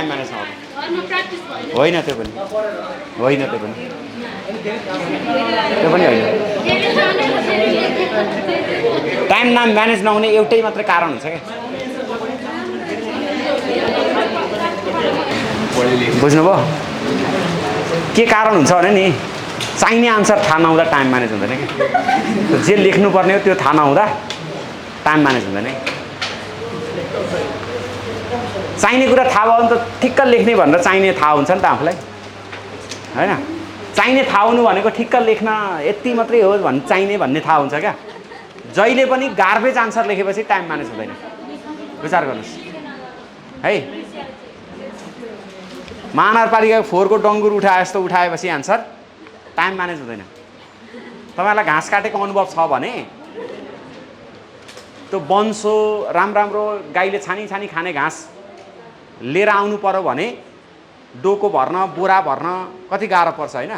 Time manage नगर्नु होइन, त्यो पनि होइन, त्यो पनि होइन। टाइम म्यानेज नहुने एउटै मात्रै कारण हुन्छ क्या। बुझ्नुभयो के कारण हुन्छ भने नि चाहिने आन्सर थाहा नहुँदा टाइम म्यानेज हुँदैन कि। जे लेख्नुपर्ने हो त्यो थाहा नहुँदा टाइम म्यानेज हुँदैन कि। चाहिने कुरा थाहा भयो भने त ठिक्क लेख्ने भनेर चाहिने थाहा हुन्छ नि त आफूलाई, होइन? चाहिने थाहा हुनु भनेको ठिक्क लेख्न यति मात्रै हो भन्ने चाहिने भन्ने थाहा हुन्छ क्या। जहिले पनि गार्बेज आन्सर लेखेपछि टाइम म्यानेज हुँदैन। विचार गर्नुहोस् है। महानगरपालिका 4 को डङ्गुर उठाए जस्तो उठाएपछि आन्सर टाइम म्यानेज हुँदैन। तपाईँलाई घाँस काटेको अनुभव छ भने त्यो बन्सो राम्रो गाईले छानी खाने घाँस लिएर आउनु पर्यो भने डोको भर्न बोरा भर्न कति गाह्रो पर्छ होइन?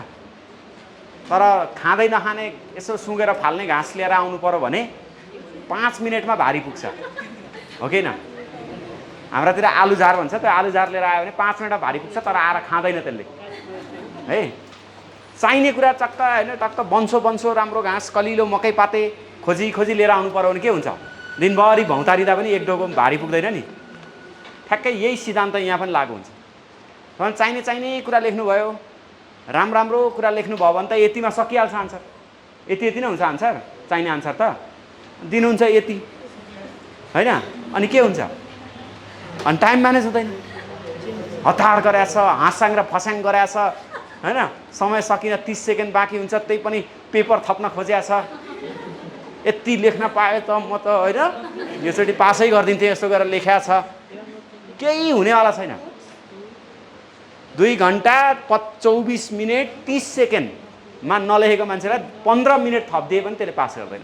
तर खाँदै नखाने यसो सुँगेर फाल्ने घाँस लिएर आउनु पर्यो भने 5 मिनटमा भारी पुग्छ, हो कि न? हाम्रातिर आलु झार भन्छ, त्यो आलु झार लिएर आयो भने 5 मिनटमा भारी पुग्छ, तर आएर खाँदैन त्यसले है। चाहिने कुरा चक्क होइन, टक्क बन्सो राम्रो घाँस कलिलो मकै पाते खोजी लिएर आउनु पर्यो भने के हुन्छ? दिनभरि भौतारिँदा पनि एक डोको भारी पुग्दैन नि। ठ्याक्कै यही सिद्धान्त यहाँ पनि लागु हुन्छ। तपाईँ चाहिने कुरा लेख्नुभयो, राम्रो कुरा लेख्नुभयो भने त यतिमा सकिहाल्छ आन्सर। यति नै हुन्छ आन्सर, चाहिने आन्सर त दिनुहुन्छ यति, होइन? अनि के हुन्छ? अनि टाइम म्यानेज हुँदैन। हतार गराएछ, हाँस्याङ र फस्याङ गराएछ, होइन? समय सकिन 30 सेकेन्ड बाँकी हुन्छ, त्यही पनि पेपर थप्न खोजिया छ। यति लेख्न पाए त म त होइन यसरी पासै गरिदिन्थेँ, यस्तो गरेर लेख्या छ। केही हुनेवाला छैन। 2 घन्टा 24 मिनट 30 सेकेन्डमा नलेखेको मान्छेलाई 15 मिनट थपिदिए पनि त्यसले पास गर्दैन।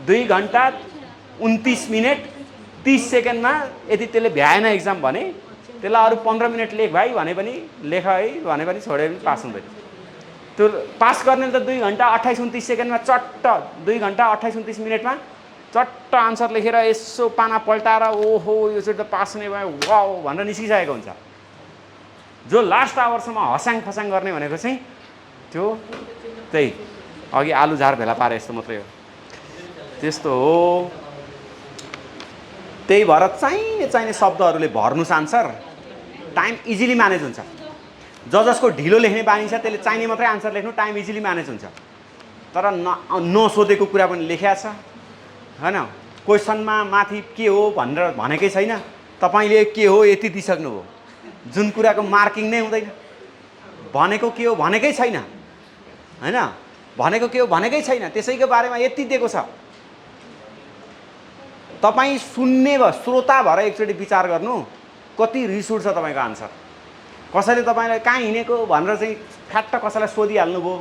2 घन्टा 29 मिनट 30 सेकेन्डमा यदि त्यसले भ्याएन एक्जाम भने त्यसलाई अरू 15 मिनट लेख भाइ भने पनि लेख है भने पनि छोडे पनि पास हुँदैन। त्यो पास गर्ने त 2 घन्टा 28-29 सेकेन्डमा चट्ट 2 घन्टा 28-29 मिनटमा चट्ट आन्सर लेखेर यसो पाना पल्टाएर ओहो यो चाहिँ त पास हुने भयो वाउ भनेर निस्किसकेको हुन्छ। जो लास्ट आवरसम्म हस्याङ फस्याङ गर्ने भनेको चाहिँ त्यो त्यही अघि आलु झार भेला पारे यस्तो मात्रै हो। त्यस्तो हो। त्यही भएर चाहिने शब्दहरूले भर्नुस् आन्सर, टाइम इजिली म्यानेज हुन्छ। जसको ढिलो लेख्ने बानी छ त्यसले चाहिने मात्रै आन्सर लेख्नु, टाइम इजिली म्यानेज हुन्छ। तर नसोधेको कुरा पनि लेख्या छ, होइन? क्वेसनमा माथि के हो भनेर भनेकै छैन, तपाईँले के हो यति दिइसक्नुभयो। जुन कुराको मार्किङ नै हुँदैन। भनेको के हो भनेकै छैन, होइन? भनेको के हो भनेकै छैन, त्यसैको बारेमा यति दिएको छ। तपाईँ सुन्ने श्रोता भएर एकचोटि विचार गर्नु, कति रिस उठ्छ तपाईँको आन्सर। कसैले तपाईँलाई कहाँ हिँडेको भनेर चाहिँ फ्याट्ट कसैलाई सोधिहाल्नुभयो,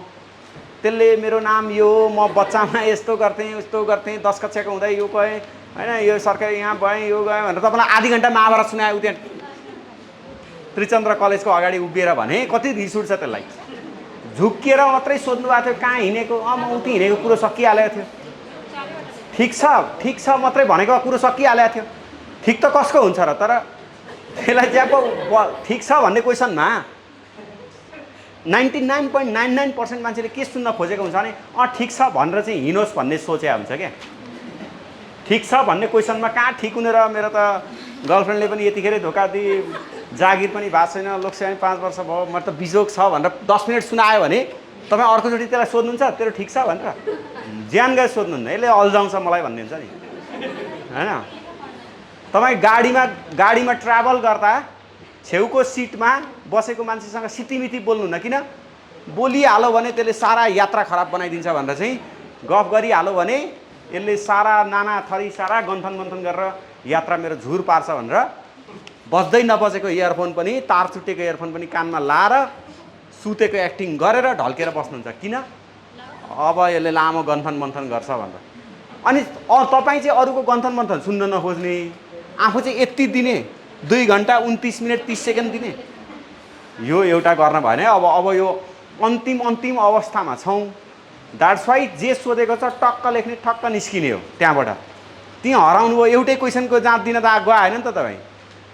त्यसले मेरो नाम यो हो, म बच्चामा यस्तो गर्थेँ उस्तो गर्थेँ, 10 कक्षाको हुँदा यो गएँ, होइन? यो सरकारी यहाँ भएँ यो गएँ भनेर तपाईँलाई आधी घन्टा महाभारत सुनायो उ त्यहाँ त्रिचन्द्र कलेजको अगाडि उभिएर भने कति रिस उठ्छ त्यसलाई। झुक्किएर मात्रै सोध्नु भएको थियो कहाँ हिँडेको, म उति हिँडेको कुरो सकिहालेको थियो। ठिक छ मात्रै भनेको कुरो सकिहालेको थियो। ठिक त कसको हुन्छ र? तर त्यसलाई ज्यापो ठिक छ भन्ने क्वेसनमा 99.99% मान्छेले के सुन्न खोजेको हुन्छ भने ठिक छ भनेर चाहिँ हिँडोस् भन्ने सोचे हुन्छ क्या। ठिक छ भन्ने क्वेसनमा कहाँ ठिक हुने र? मेरो त गर्लफ्रेन्डले पनि यतिखेरै धोका दिए, जागिर पनि भएको छैन, लोकसेवा पनि 5 वर्ष भयो, म त बिजोग छ भनेर 10 मिनट सुनायो भने तपाईँ अर्कोचोटि त्यसलाई सोध्नुहुन्छ तेरो ठिक छ भनेर? ज्यान गए सोध्नुहुन्न, यसले अल्झाउँछ मलाई भन्ने हुन्छ नि, होइन? तपाईँ गाडीमा ट्राभल गर्दा छेउको सिटमा बसेको मान्छेसँग सितिमिति बोल्नुहुन्न किन? बोलिहाल्यो भने त्यसले सारा यात्रा खराब बनाइदिन्छ भनेर चाहिँ गफ गरिहाल्यो भने यसले सारा नाना थरी सारा गन्थन गरेर यात्रा मेरो झुर पार्छ भनेर बज्दै नबजेको इयरफोन पनि, तार चुटेको इयरफोन पनि कानमा लाएर सुतेको एक्टिङ गरेर ढल्केर बस्नुहुन्छ किन? अब यसले लामो गन्थन गर्छ भनेर। अनि तपाईँ चाहिँ अरूको गन्थन सुन्न नखोज्ने, आफू चाहिँ यति दिने 2 घन्टा 29 मिनट 30 सेकेन्ड दिने, यो एउटा गर्न भएन। अब यो अन्तिम अवस्थामा छौँ। द्याट्स वाइ जे सोधेको छ टक्क लेख्ने ठक्क निस्किने हो त्यहाँबाट। त्यहाँ हराउनु भयो, एउटै क्वेसनको जाँच दिन त गयो होइन नि त तपाईँ।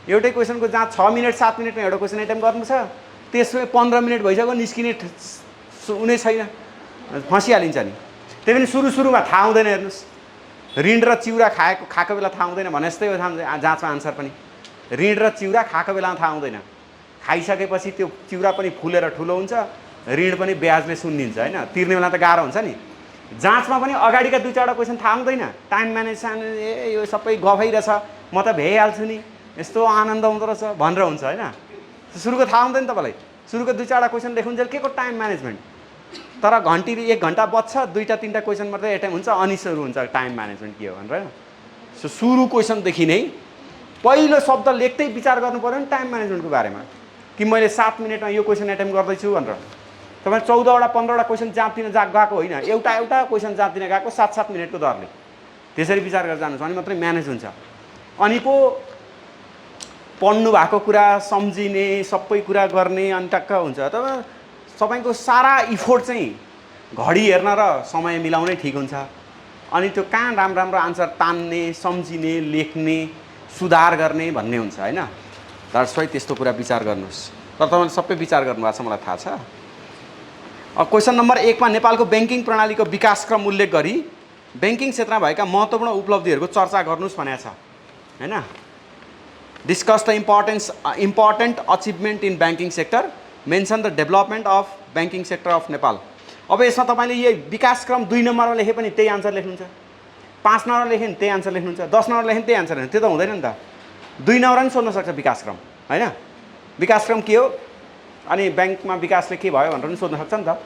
एउटै क्वेसनको जहाँ 6 मिनट 7 मिनटमा एउटा क्वेसन एटेम्प गर्नु छ, त्यसमै 15 मिनट भइसक्यो निस्किने हुनै छैन, फसिहालिन्छ नि। त्यही पनि सुरुमा थाहा हुँदैन। हेर्नुहोस्, ऋण र चिउरा खाएको बेला थाहा हुँदैन भने जस्तै हो जाँचमा आन्सर पनि। ऋण र चिउरा खाएको बेलामा थाहा हुँदैन, खाइसकेपछि त्यो चिउरा पनि फुलेर ठुलो हुन्छ, ऋण पनि ब्याजले सुनिन्छ होइन, तिर्ने बेला त गाह्रो हुन्छ नि। जाँचमा पनि अगाडिका 2-4वटा क्वेसन थाहा हुँदैन, टाइम म्यानेजमेन्ट यो सबै गफै रहेछ, म त भ्याइहाल्छु नि, यस्तो आनन्द हुँदो रहेछ भनेर हुन्छ होइन। सुरुको थाहा हुँदैन तपाईँलाई, सुरुको 2-4वटा क्वेसन लेख्नुहुन्छ के को टाइम म्यानेजमेन्ट, तर घन्टी 1 घन्टा बज्छ, 2-3टा क्वेसन मात्रै एटेम्प हुन्छ, अनि सुरु हुन्छ टाइम म्यानेजमेन्ट के हो भनेर। सुरु क्वेसनदेखि नै पहिलो शब्द लेख्दै विचार गर्नु पर्यो नि टाइम म्यानेजमेन्टको बारेमा, कि मैले 7 मिनटमा यो क्वेसन एटेम्प गर्दैछु भनेर। तपाईँ 14वटा 15वटा क्वेसन जाँच्दिन गएको होइन, एउटा क्वेसन जाँच्दिन गएको 7-7 मिनटको दरले, त्यसरी विचार गरेर जानुहोस् अनि मात्रै म्यानेज हुन्छ। अनि पो पढ्नु भएको कुरा सम्झिने, सबै कुरा गर्ने, अनि टक्क हुन्छ। तपाईँको सारा इफोर्ट चाहिँ घडी हेर्न र समय मिलाउनै ठिक हुन्छ। अनि त्यो कहाँ राम्रो आन्सर तान्ने, सम्झिने, लेख्ने, सुधार गर्ने भन्ने हुन्छ होइन। द्याट्स वाइ त्यस्तो कुरा विचार गर्नुहोस्। तर तपाईँले सबै विचार गर्नुभएको छ मलाई थाहा छ। क्वेसन नम्बर 1 मा नेपालको ब्याङ्किङ प्रणालीको विकासक्रम उल्लेख गरी ब्याङ्किङ क्षेत्रमा भएका महत्त्वपूर्ण उपलब्धिहरूको चर्चा गर्नुहोस् भनेको छ होइन। Discuss the important achievement in banking sector, mention the development of banking sector of Nepal. अब यसमा तपाईँले यही विकासक्रम 2 नम्बरमा लेखे पनि त्यही आन्सर लेख्नुहुन्छ, 5 नम्बरमा लेखे पनि त्यही आन्सर लेख्नुहुन्छ, 10 नम्बरमा लेखे पनि त्यही आन्सर लेख्नुहुन्छ, त्यो त हुँदैन नि त। 2 नम्बरमा पनि सोध्न सक्छ विकासक्रम होइन। विकासक्रम के हो अनि ब्याङ्कमा विकासले के भयो भनेर पनि सोध्न सक्छ नि त।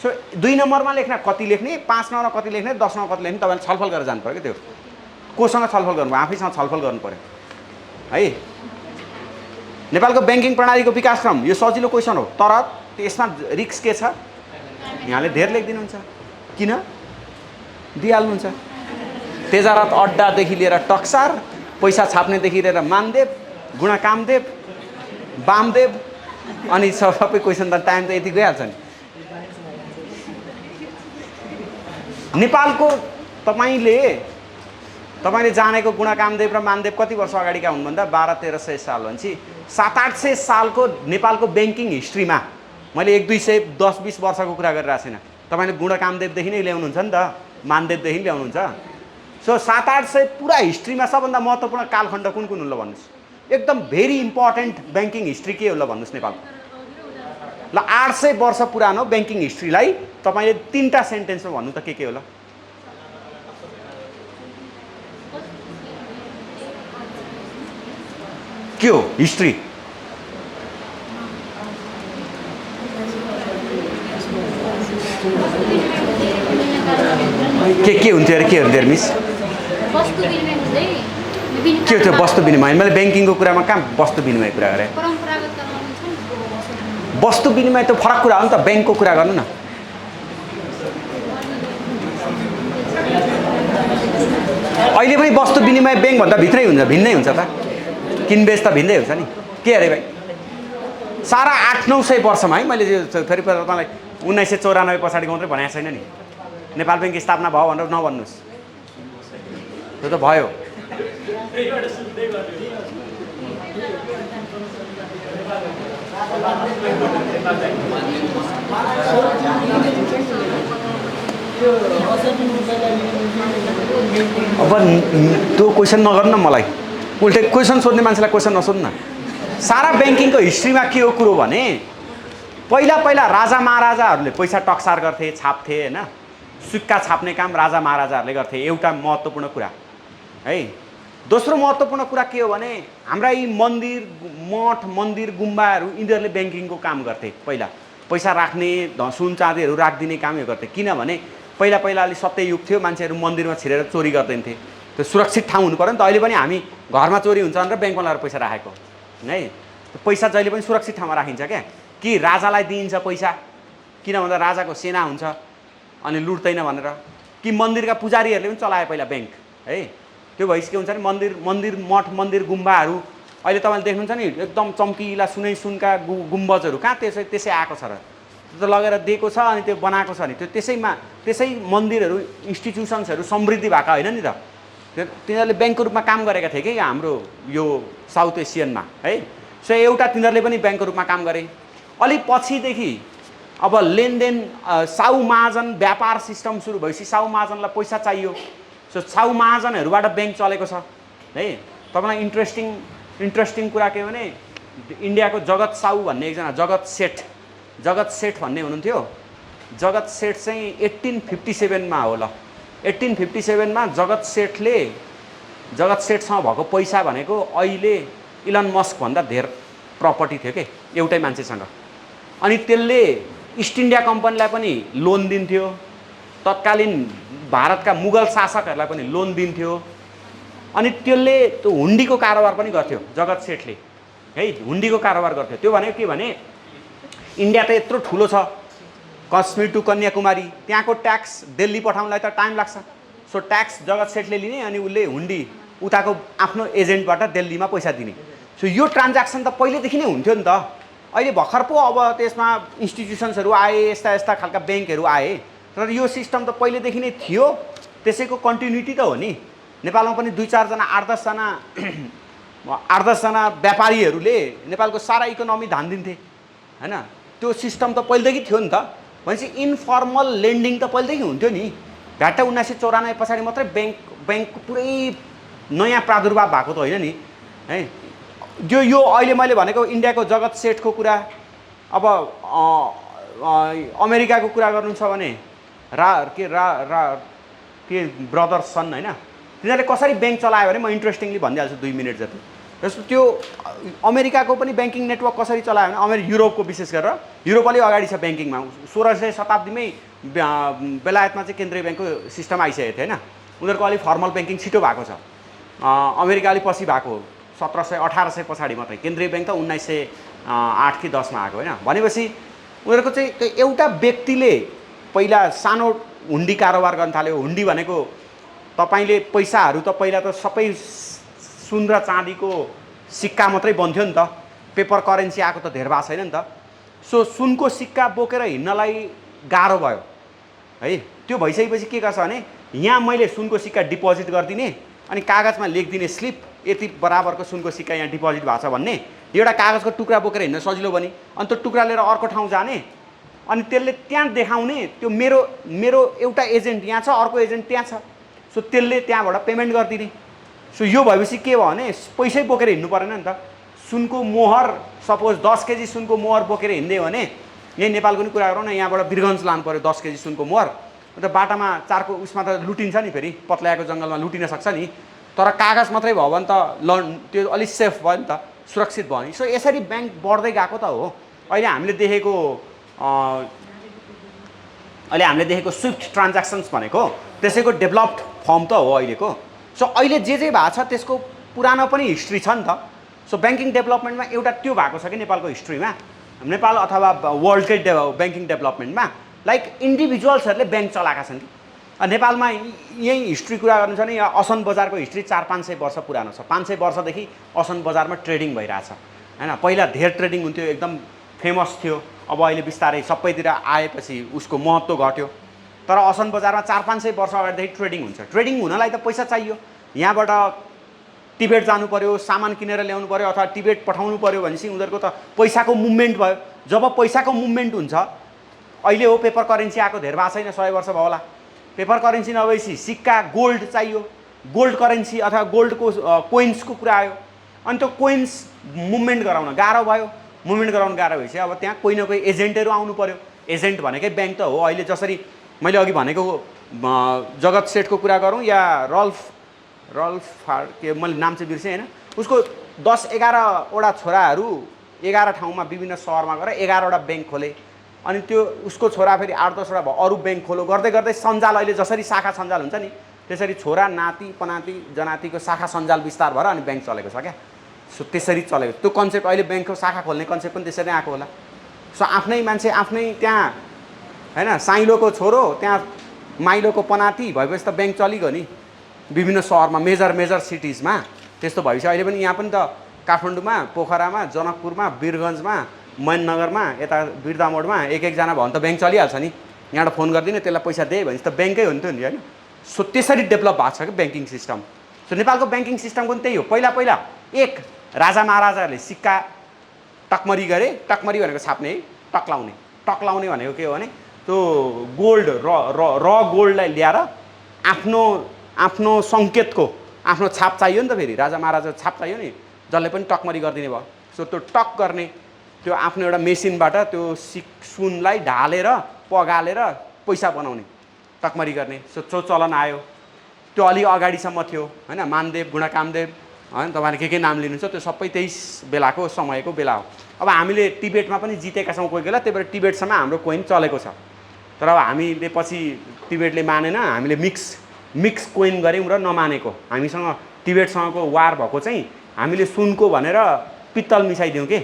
सो 2 नम्बरमा लेख्न कति लेख्ने, 5 नम्बरमा कति लेख्ने, 10 नम्बरमा कति लेख्ने, तपाईँले छलफल गरेर जानु पऱ्यो क्या। त्यो कोसँग छलफल गर्नु, आफैसँग छलफल गर्नु पऱ्यो है। नेपालको ब्याङ्किङ प्रणालीको विकासक्रम यो सजिलो क्वेसन हो, तर यसमा रिस्क के छ, यहाँले धेर लेखिदिनुहुन्छ, किन दिइहाल्नुहुन्छ। तेजारथ अड्डादेखि लिएर टक्सार, पैसा छाप्नेदेखि लिएर मानदेव, गुणा कामदेव, वामदेव, अनि सबै क्वेसन त टाइम त यति गइहाल्छ नि। नेपालको तपाईँले जानेको गुणा कामदेव र मानदेव कति वर्ष अगाडिका हुन् भन्दा 1200-1300 साल भनेपछि 700-800 सालको नेपालको ब्याङ्किङ हिस्ट्रीमा मैले 100-200-10-20 वर्षको कुरा गरिरहेको छैन। तपाईँले गुणा कामदेवदेखि नै ल्याउनुहुन्छ नि त, मानदेवदेखि ल्याउनुहुन्छ। सो 700-800 पुरा हिस्ट्रीमा सबभन्दा महत्त्वपूर्ण कालखण्ड कुन हुन् ल भन्नुहोस्। एकदम भेरी इम्पोर्टेन्ट ब्याङ्किङ हिस्ट्री के हो ल भन्नुहोस् नेपालको। ल 800 वर्ष पुरानो ब्याङ्किङ हिस्ट्रीलाई तपाईँले 3टा सेन्टेन्समा भन्नु त के हो ल। के हो हिस्ट्री? के हुन्थ्यो अरे, के हुन्थ्यो अरे मिस? के हो त्यो वस्तु विनिमय? मैले ब्याङ्किङको कुरामा कहाँ वस्तु विनिमय कुरा गरेँ? वस्तु विनिमय त फरक कुरा हो नि त, ब्याङ्कको कुरा गर्नु न। अहिले पनि वस्तु विनिमय ब्याङ्कभन्दा भित्रै हुन्छ, भिन्नै हुन्छ त, किनबेच त भिन्दै हुन्छ नि। के अरे भाइ, सारा 800-900 वर्षमा है, मैले फेरि तपाईँलाई 1994 पछाडिको मात्रै भनेको छैन नि नेपाल ब्याङ्क स्थापना भयो भनेर नभन्नुहोस्, त्यो त भयो। अब त्यो क्वेसन नगर्नु न मलाई, उल्टै क्वेसन सोध्ने मान्छेलाई क्वेसन नसोध्नु न। सारा ब्याङ्किङको हिस्ट्रीमा के हो कुरो भने पहिला राजा महाराजाहरूले पैसा टक्सार गर्थे, छाप्थे होइन, सिक्का छाप्ने काम राजा महाराजाहरूले गर्थे, एउटा महत्त्वपूर्ण कुरा है। दोस्रो महत्त्वपूर्ण कुरा के हो भने हाम्रा यी मठ मन्दिर गुम्बाहरू यिनीहरूले ब्याङ्किङको काम गर्थे। पहिला पैसा राख्ने, सुन चाँदीहरू राखिदिने काम यो गर्थे, किनभने पहिला अलिक सत्ययुग थियो, मान्छेहरू मन्दिरमा छिरेर चोरी गर्दैन्थे, त्यो सुरक्षित ठाउँ हुनु पऱ्यो नि त। अहिले पनि हामी घरमा चोरी हुन्छ भनेर ब्याङ्कमा लगाएर पैसा राखेको है, पैसा जहिले पनि सुरक्षित ठाउँमा राखिन्छ क्या। कि राजालाई दिइन्छ पैसा, किन भन्दा राजाको सेना हुन्छ अनि लुट्दैन भनेर, कि मन्दिरका पुजारीहरूले पनि चलाए पहिला ब्याङ्क है। त्यो भइस के हुन्छ नि, मन्दिर मठ मन्दिर गुम्बाहरू अहिले तपाईँले देख्नुहुन्छ नि एकदम चम्किला सुनका गुम्बजहरू कहाँ त्यसै आएको छ र, त्यो त लगेर दिएको छ अनि त्यो बनाएको छ नि, त्यो त्यसै मन्दिरहरू इन्स्टिट्युसन्सहरू समृद्धि भएको होइन नि त। तिनीहरूले ब्याङ्कको रूपमा काम गरेका थिए कि हाम्रो यो साउथ एसियनमा है। सो एउटा तिनीहरूले पनि ब्याङ्कको रूपमा काम गरे। अलि पछिदेखि अब लेनदेन साउ महाजन व्यापार सिस्टम सुरु भएपछि साउ महाजनलाई पैसा चाहियो। सो साउ महाजनहरूबाट ब्याङ्क चलेको छ है। तपाईँलाई इन्ट्रेस्टिङ कुरा के भने इन्डियाको जगत साउ भन्ने एकजना जगत सेठ भन्ने हुनुहुन्थ्यो। जगत सेठ चाहिँ 1857 हो ल। 1857 जगत सेठसँग भएको पैसा भनेको अहिले इलन मस्क भन्दा धेर प्रपर्टी थियो के एउटै मान्छेसँग। अनि त्यसले इस्ट इन्डिया कम्पनीलाई पनि लोन दिन्थ्यो, तत्कालीन भारतका मुगल शासकहरूलाई पनि लोन दिन्थ्यो। अनि त्यसले त्यो हुन्डीको कारोबार पनि गर्थ्यो जगत सेठले है। हुन्डीको कारोबार गर्थ्यो। त्यो भनेको के भने इन्डिया त यत्रो ठुलो छ, कश्मीर टु कन्याकुमारी, त्यहाँको ट्याक्स दिल्ली पठाउनलाई त टाइम लाग्छ। सो ट्याक्स जगत सेठले लिने अनि उसले हुन्डी उताको आफ्नो एजेन्टबाट दिल्लीमा पैसा दिने। सो यो ट्रान्ज्याक्सन त पहिलेदेखि नै हुन्थ्यो नि त। अहिले भर्खर पो अब त्यसमा इन्स्टिट्युसन्सहरू आए, यस्ता खालका ब्याङ्कहरू आए, तर यो सिस्टम त पहिलेदेखि नै थियो। त्यसैको कन्टिन्युटी त हो नि। नेपालमा पनि 2-4 जना 8-10 जना व्यापारीहरूले नेपालको सारा इकोनोमी धान्दिन्थे हैन। त्यो सिस्टम त पहिलेदेखि थियो नि त। भनेपछि इन्फर्मल लेन्डिङ त पहिलेदेखि हुन्थ्यो नि। घाटा 1994 पछाडि मात्रै ब्याङ्क पुरै नयाँ प्रादुर्भाव भएको त होइन नि है। यो अहिले मैले भनेको इन्डियाको जगत सेठको कुरा। अब अमेरिकाको कुरा गर्नु छ भने के ब्रदर्स छन् होइन। तिनीहरूले कसरी ब्याङ्क चलायो भने म इन्ट्रेस्टिङली भनिदिइहाल्छु 2 मिनट जति। जस्तो त्यो अमेरिकाको पनि ब्याङ्किङ नेटवर्क कसरी चलायो भने युरोपको विशेष गरेर युरोप अलि अगाडि छ ब्याङ्किङमा। 1600 शताब्दीमै बेलायतमा चाहिँ केन्द्रीय ब्याङ्कको सिस्टम आइसकेको थियो होइन। उनीहरूको अलिक फर्मल ब्याङ्किङ छिटो भएको छ। अमेरिका अलिक पछि भएको हो, 1700-1800 पछाडि मात्रै। केन्द्रीय ब्याङ्क त 1908 कि 10 आएको होइन। भनेपछि उनीहरूको चाहिँ एउटा व्यक्तिले पहिला सानो हुन्डी कारोबार गर्न थाल्यो। हुन्डी भनेको तपाईँले पैसाहरू त पहिला त सबै सुन र चाँदीको सिक्का मात्रै बन्थ्यो नि त। पेपर करेन्सी आएको त धेर भएको छैन नि त। सो सुनको सिक्का बोकेर हिँड्नलाई गाह्रो भयो है। त्यो भइसकेपछि के गर्छ भने यहाँ मैले सुनको सिक्का डिपोजिट गरिदिने अनि कागजमा लेखिदिने स्लिप यति बराबरको सुनको सिक्का यहाँ डिपोजिट भएको छ भन्ने। एउटा कागजको टुक्रा बोकेर हिँड्न सजिलो बनी। अनि त्यो टुक्रा लिएर अर्को ठाउँ जाने अनि त्यसले त्यहाँ देखाउने त्यो मेरो एउटा एजेन्ट यहाँ छ, अर्को एजेन्ट त्यहाँ छ। सो त्यसले त्यहाँबाट पेमेन्ट गरिदिने। सो यो भएपछि के भयो भने पैसै बोकेर हिँड्नु परेन नि त। सुनको मोहर सपोज 10 केजी सुनको मोहर बोकेर हिँड्दै हो भने यही नेपालको नि कुरा गरौँ न, यहाँबाट वीरगञ्ज लानु पऱ्यो 10 केजी सुनको मोहर। अन्त बाटामा 4को उसमा त लुटिन्छ नि, फेरि पत्लाएको जङ्गलमा लुटिन सक्छ नि। तर कागज मात्रै भयो भने त त्यो अलिक सेफ भयो नि त, सुरक्षित भयो नि। सो यसरी ब्याङ्क बढ्दै गएको त हो। अहिले हामीले देखेको स्विफ्ट ट्रान्ज्याक्सन्स भनेको त्यसैको डेभलप्ड फर्म त हो अहिलेको। सो अहिले जे भएको छ त्यसको पुरानो पनि हिस्ट्री छ नि त। सो ब्याङ्किङ डेभलपमेन्टमा एउटा त्यो भएको छ कि नेपालको हिस्ट्रीमा, नेपाल अथवा वर्ल्डकै ब्याङ्किङ डेभलपमेन्टमा लाइक इन्डिभिजुअल्सहरूले ब्याङ्क चलाएका छन् कि। नेपालमा यही हिस्ट्री कुरा गर्नु छ भने यहाँ असन बजारको हिस्ट्री 400-500 वर्ष पुरानो छ। 500 वर्षदेखि असन बजारमा ट्रेडिङ भइरहेछ हैन। पहिला धेर ट्रेडिङ हुन्थ्यो, एकदम फेमस थियो। अब अहिले बिस्तारै सबैतिर आएपछि उसको महत्त्व घट्यो। तर असन बजारमा 400-500 वर्ष अगाडिदेखि ट्रेडिङ हुन्छ। ट्रेडिङ हुनलाई त पैसा चाहियो। यहाँबाट टिबेट जानु पर्यो, सामान किनेर ल्याउनु पर्यो अथवा टिबेट पठाउनु पर्यो भनेपछि उनीहरूको त पैसाको मुभमेन्ट भयो। जब पैसाको मुभमेन्ट हुन्छ, अहिले हो पेपर करेन्सी आएको, धेर भएको छैन, 100 वर्ष भयो होला। पेपर करेन्सी नभएपछि सिक्का गोल्ड चाहियो, गोल्ड करेन्सी अथवा गोल्डको कोइन्सको कुरा आयो। अनि त्यो कोइन्स मुभमेन्ट गराउन गाह्रो भयो। मुभमेन्ट गराउन गाह्रो भएपछि अब त्यहाँ कोही न कोही एजेन्टहरू आउनु पर्यो। एजेन्ट भनेकै ब्याङ्क त हो। अहिले जसरी मैले अघि भनेको जगत सेठको कुरा गरौँ या रल्फ के मैले नाम चाहिँ बिर्सेँ होइन, उसको 10-11 वटा छोराहरू 11 ठाउँमा विभिन्न सहरमा गएर 11वटा ब्याङ्क खोले। अनि त्यो उसको छोरा फेरि 8-10 वटा भयो, अरू ब्याङ्क खोलो गर्दै गर्दै सञ्जाल अहिले जसरी शाखा सञ्जाल हुन्छ नि त्यसरी छोरा नाति पनाति जनातिको शाखा सञ्जाल विस्तार भएर अनि ब्याङ्क चलेको छ क्या। सो त्यसरी चलेको त्यो कन्सेप्ट अहिले ब्याङ्कको शाखा खोल्ने कन्सेप्ट पनि त्यसरी नै आएको होला। सो आफ्नै मान्छे आफ्नै त्यहाँ हैन, साइलोको छोरो त्यहाँ माइलोको पनाति भएपछि त ब्याङ्क चलिगयो नि विभिन्न सहरमा, मेजर सिटिजमा। त्यस्तो भएपछि अहिले पनि यहाँ पनि त काठमाडौँमा, पोखरामा, जनकपुरमा, वीरगञ्जमा, मैननगरमा, यता बिर्दामोडमा एक-एकजना भयो भने त ब्याङ्क चलिहाल्छ नि। यहाँबाट फोन गरिदिने त्यसलाई पैसा दिए भने त ब्याङ्कै हुन्थ्यो नि होइन। सो त्यसरी डेभलप भएको छ कि ब्याङ्किङ सिस्टम। सो नेपालको ब्याङ्किङ सिस्टम पनि त्यही हो। पहिला पहिला एक राजा महाराजाहरूले सिक्का टकमरी गरे। टकमरी भनेको छाप्ने है, टक्लाउने। टक्लाउने भनेको के हो भने त्यो गोल्ड र गोल्डलाई ल्याएर आफ्नो सङ्केतको आफ्नो छाप चाहियो नि त। फेरि राजा महाराजा छाप चाहियो नि, जसले पनि टकमरी गरिदिने भयो। सो त्यो टक गर्ने त्यो आफ्नो एउटा मेसिनबाट त्यो सुनलाई ढालेर पगालेर पैसा बनाउने, टकमरी गर्ने। सो त्यो चलन आयो। त्यो अलि अगाडिसम्म थियो हैन। मानदेव गुणकामदेव हैन, तपाईँले के नाम लिनुहुन्छ, त्यो सबै त्यही बेलाको समयको बेला हो। अब हामीले टिबेटमा पनि जितेका छौँ कोही बेला, त्यही भएर टिबेटसम्म हाम्रो कोइन चलेको छ। तर अब हामीले पछि टिबेटले मानेन, हामीले मिक्स कोइन गऱ्यौँ र नमानेको। हामीसँग टिबेटसँगको वार भएको चाहिँ हामीले सुनको भनेर पित्तल मिसाइदिउँ कि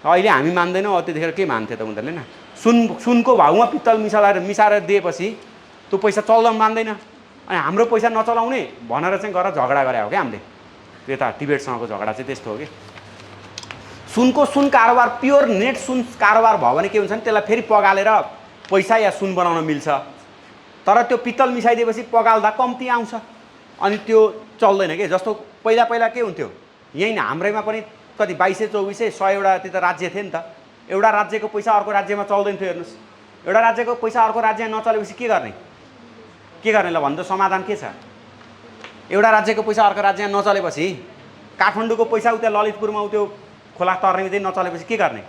अहिले हामी मान्दैनौँ। अब त्यतिखेर के मान्थ्यो त उनीहरूले न। सुनको भाउमा पित्तल मिसाएर दिएपछि त्यो पैसा चल्दा मान्दैन। अनि हाम्रो पैसा नचलाउने भनेर चाहिँ गरेर झगडा गरे हो क्या हामीले। त्यता टिबेटसँगको झगडा चाहिँ त्यस्तो हो कि सुन कारोबार प्योर नेट सुन कारोबार भयो भने के हुन्छ भने त्यसलाई फेरि पगालेर पैसा या सुन बनाउन मिल्छ। तर त्यो पित्तल मिसाइदिएपछि पगाल्दा कम्ती आउँछ अनि त्यो चल्दैन के। जस्तो पहिला पहिला के हुन्थ्यो, यहीँ हाम्रैमा पनि कति 2200 100 त्यो त राज्य थिए नि त। एउटा राज्यको पैसा अर्को राज्यमा चल्दैन थियो। हेर्नुहोस्, एउटा राज्यको पैसा अर्को राज्यमा नचलेपछि के गर्ने ल भन्दा समाधान के छ? एउटा राज्यको पैसा अर्को राज्यमा नचलेपछि काठमाडौँको पैसा उता ललितपुरमा त्यो खोला तर्ने नचलेपछि के गर्ने?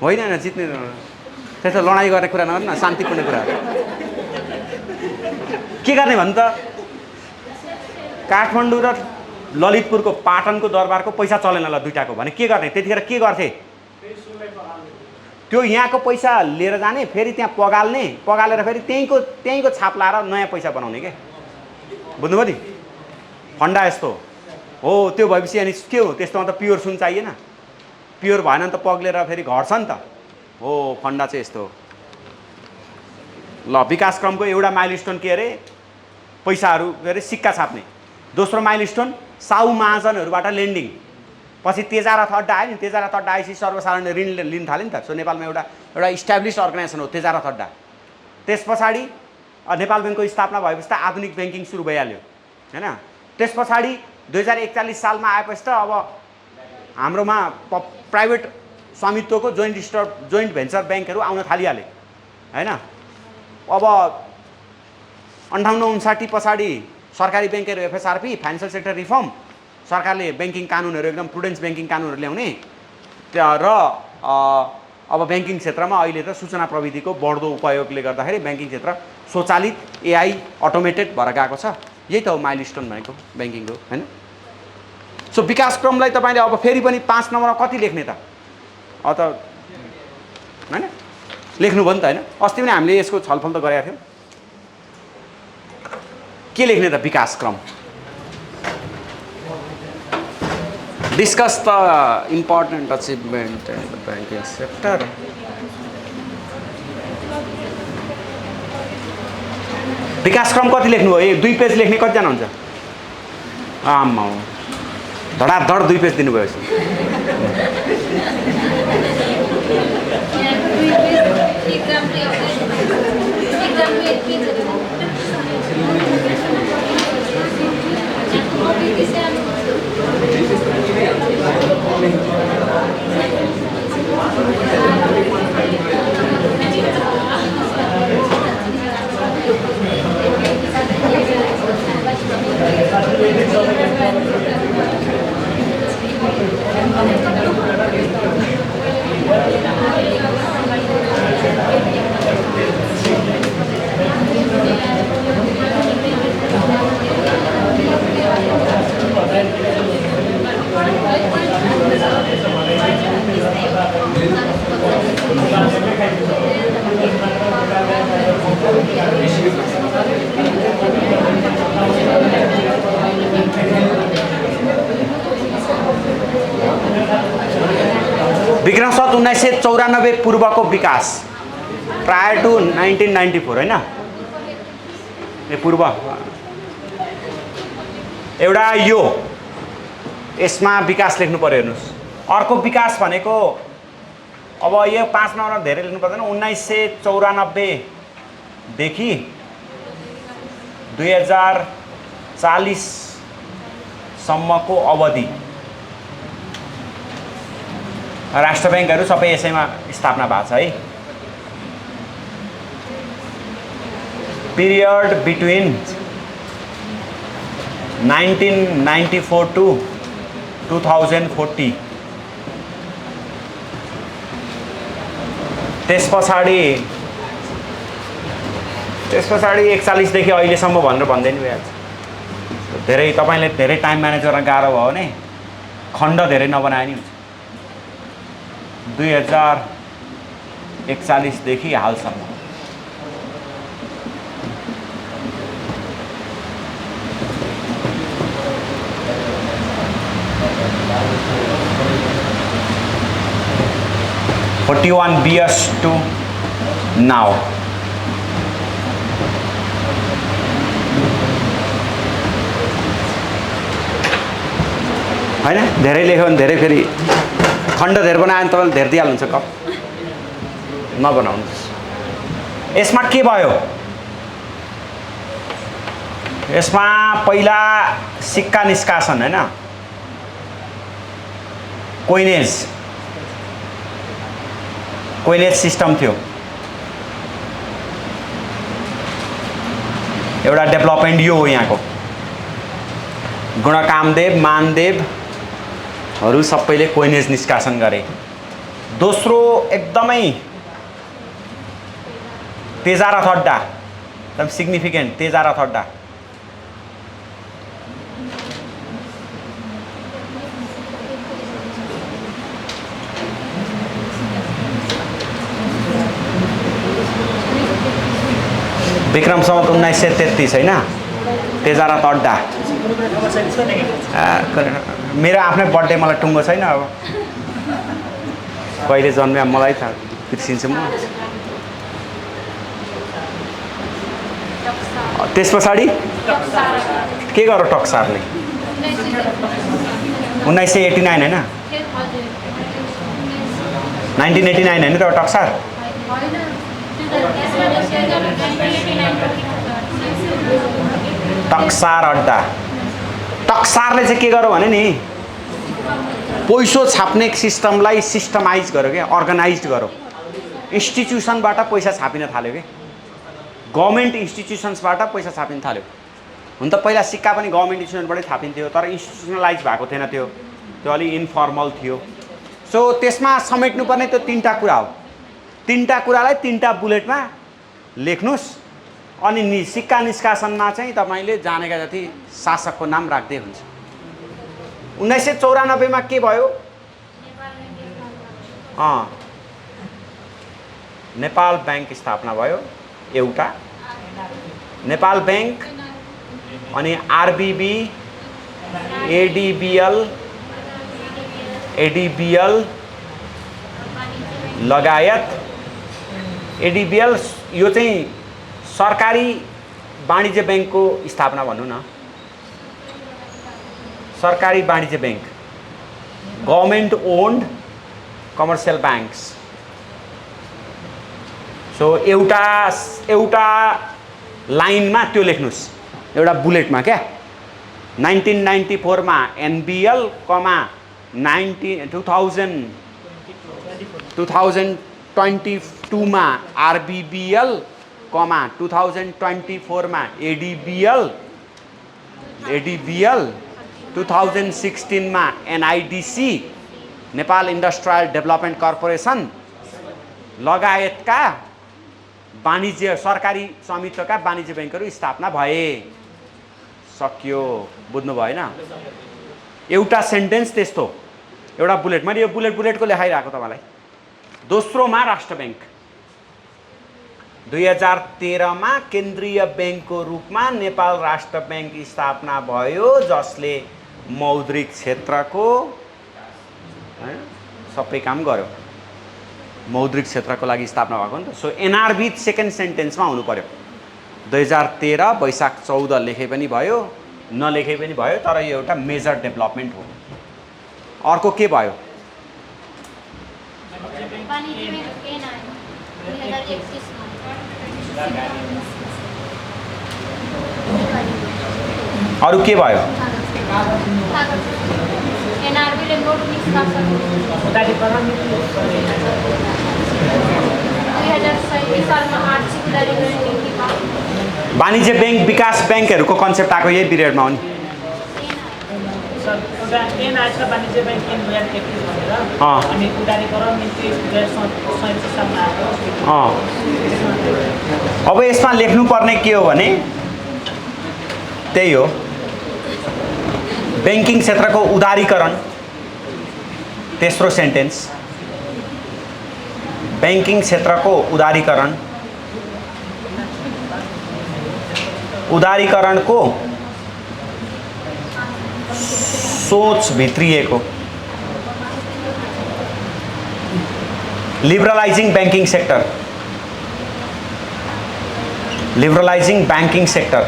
होइन जित्ने त्यस्तो लडाइँ गर्ने कुरा नगर्नु न, शान्तिपूर्ण कुरा के गर्ने भन्नु त? काठमाडौँ र ललितपुरको पाटनको दरबारको पैसा चलेन ल दुईटाको भने के गर्ने? त्यतिखेर के गर्थे? त्यो यहाँको पैसा लिएर जाने, फेरि त्यहाँ पगालेर फेरि त्यहीँको छाप लाएर नयाँ पैसा बनाउने के। बुझ्नुभयो नि? फन्डा यस्तो हो। त्यो भएपछि अनि के हो? त्यस्तोमा त प्योर सुन चाहिएन। प्योर भएन नि त पग्लेर फेरि घट्छ नि त। हो, फन्डा चाहिँ यस्तो हो। ल, विकासक्रमको एउटा माइलस्टोन के अरे? पैसाहरू के अरे सिक्का छाप्ने। दोस्रो माइलस्टोन साउ महाजनहरूबाट लेन्डिङ। पछि तेजारथ अड्डा आयो नि। तेजारथ अड्डा आएपछि सर्वसाधारण ऋण लिन थाल्यो नि त। सो नेपालमा एउटा इस्टाब्लिस अर्गनाइजेसन हो तेजारथ अड्डा। त्यस पछाडि नेपाल ब्याङ्कको स्थापना भएपछि त आधुनिक ब्याङ्किङ सुरु भइहाल्यो हैन। त्यस पछाडि 2041 सालमा आएपछि त अब हाम्रोमा प्राइभेट स्वामित्वको जोइन्ट भेन्चर ब्याङ्कहरू आउन थालिहाले हैन। अब 58-59 पछाडि सरकारी ब्याङ्कहरू एफएसआरपी फाइनेन्सियल सेक्टर रिफर्म, सरकारले ब्याङ्किङ कानुनहरू एकदम प्रुडेन्स ब्याङ्किङ कानुनहरू ल्याउने र अब ब्याङ्किङ क्षेत्रमा अहिले त सूचना प्रविधिको बढ्दो उपयोगले गर्दाखेरि ब्याङ्किङ क्षेत्र स्वचालित एआई अटोमेटेड भएर गएको छ। यही त हो माइलस्टोन भनेको ब्याङ्किङको हैन। सो विकासक्रमलाई तपाईँले अब फेरि पनि 5 नम्बरमा कति लेख्ने त? अब त हैन लेख्नुभयो नि त हैन। अस्ति पनि हामीले यसको छलफल त गरेका थियौँ। के लेख्ने त? विकासक्रम। Discuss the important achievement in the banking sector. विकासक्रम कति लेख्नुभयो? 2 पेज लेख्ने कतिजना हुन्छ? आम्मा धडाधड 2 पेज दिनुभयो। विक्रमसत 1994 पूर्वको विकास प्रायर टु 1994 हैन। ए पूर्व एउटा यो यसमा विकास लेख्नु पर्यो। हेर्नुहोस्, अर्को विकास भनेको अब यो 5 नम्बर धेरै लेख्नु पर्दैन। 1994 देखि 2040 सम्मको अवधि राष्ट्र बैंकहरू सबै यसैमा स्थापना भएको छ है। Period between 1994 to 2040। त्यस पछाडि 41 देखि अहिलेसम्म भनेर भन्दैन भइहाल्छ। धेरै तपाईले धेरै टाइम म्यानेज गर्न गाह्रो भयो भने खण्ड धेरै नबनाए नि हुन्छ। 2041 देखि हालसम्म $41 years to now। हैन धेरै लेख्यो भने धेरै फेरि खण्ड धेरै बनायो भने तपाईले धेरै दिइहाल्नुहुन्छ कप नबनाउनुहोस्। यसमा के भयो? यसमा पहिला सिक्का निष्कासन हैन, कोइनेज सिस्टम थियो। एउटा डेभलपमेन्ट यो हो यहाँको। गुणकामदेव मानदेवहरू सबैले कोइनेज निष्कासन गरे। दोस्रो एकदमै तेजारथ अड्डा, एकदम सिग्निफिकेन्ट तेजारथ अड्डा। विक्रम सम्वत 1933 हैन, तेजारथ अड्डा। मेरो आफ्नै बर्थडे मलाई टुङ्गो छैन, अब कहिले जन्मे मलाई थाहा बिर्सिन्छु म। त्यस पछाडि के गर्यो टक्सारले? 1989 हैन, 1989 हैन त टक्सार। टक्सार अड्डा। टक्सारले चाहिँ के गर्यो भने नि पैसो छाप्ने सिस्टमलाई सिस्टमाइज गर्यो क्या, अर्गनाइज्ड गर्यो। इन्स्टिट्युसनबाट पैसा छापिन थाल्यो कि, गभर्मेन्ट इन्स्टिट्युसन्सबाट पैसा छापिन थाल्यो। हुन त पहिला सिक्का पनि गभर्मेन्ट इन्स्टिट्युसनबाटै छापिन्थ्यो, तर इन्स्टिट्युसनलाइज भएको थिएन, त्यो अलि इन्फर्मल थियो। सो त्यसमा समेट्नुपर्ने त्यो तीनटा कुरा हो। तीनटा कुरालाई तीनटा बुलेटमा लेख्नुस्, अनि सिक्का निष्कासनमा चाहिँ तपाईले जानेका जति शासकको नाम राख्दै हुन्छ। 1994 मा के भयो? नेपाल बैंक स्थापना भयो एउटा, नेपाल बैंक। अनि आरबीबी, एडीबीएल लगायत। एडीबीएल यो चाहिँ सरकारी वाणिज्य बैंकको स्थापना भन्नु न, सरकारी वाणिज्य bank, government owned commercial banks. So एउटा लाइनमा त्यो लेख्नुस्, एउटा बुलेटमा क्या। 1994 मा एनबीएल, 2022 मा आरबीबीएल, 2024 मा एडीबीएल, 2016 मा एनआईडीसी, नेपाल इन्डस्ट्रियल डेभलपमेन्ट कर्पोरेसन लगायतका वाणिज्य सरकारी स्वामित्वका वाणिज्य बैंकहरू स्थापना भए। सक्यो, बुझ्नु भएन? एउटा सेन्टेन्स त्यस्तो, एउटा बुलेट। मैले यो बुलेटको लेखाइरहेको तपाईँलाई। दोस्रोमा राष्ट्र बैंक 2013 मा केन्द्रीय बैंकको रूपमा नेपाल राष्ट्र बैंक स्थापना भयो, जसले मौद्रिक क्षेत्रको सबै काम गर्यो। मौद्रिक क्षेत्रको लागि स्थापना भएको नि त। सो एनआरबी सेकेन्ड सेन्टेन्समा हुनु पर्यो। 2013 वैशाख 14 लेखे पनि भयो, नलेखे पनि भयो, तर यो एउटा मेजर डेभलपमेन्ट हो। अर्को के भयो? अरू के भयो? एनआरबीले नोट निष्कासन 2037 सालमा आर्थिक उदारीकरण नीतिमा वाणिज्य बैंक विकास बैंकहरूको कन्सेप्ट आएको यही पिरियडमा हो नि। वाणिज्य बैंक 2021 भनेर अनि उदारीकरण नीति 2037 सालमा आएको। अब यसमा लेख्नुपर्ने के हो भने त्यही हो, बैंकिङ क्षेत्रको उदारीकरण। तेस्रो सेन्टेन्स, बैंकिङ क्षेत्रको उदारीकरण, उदारीकरणको सोच भित्रिएको। लिबरलाइजिङ बैंकिङ सेक्टर, लिबरलाइजिङ बैंकिङ सेक्टर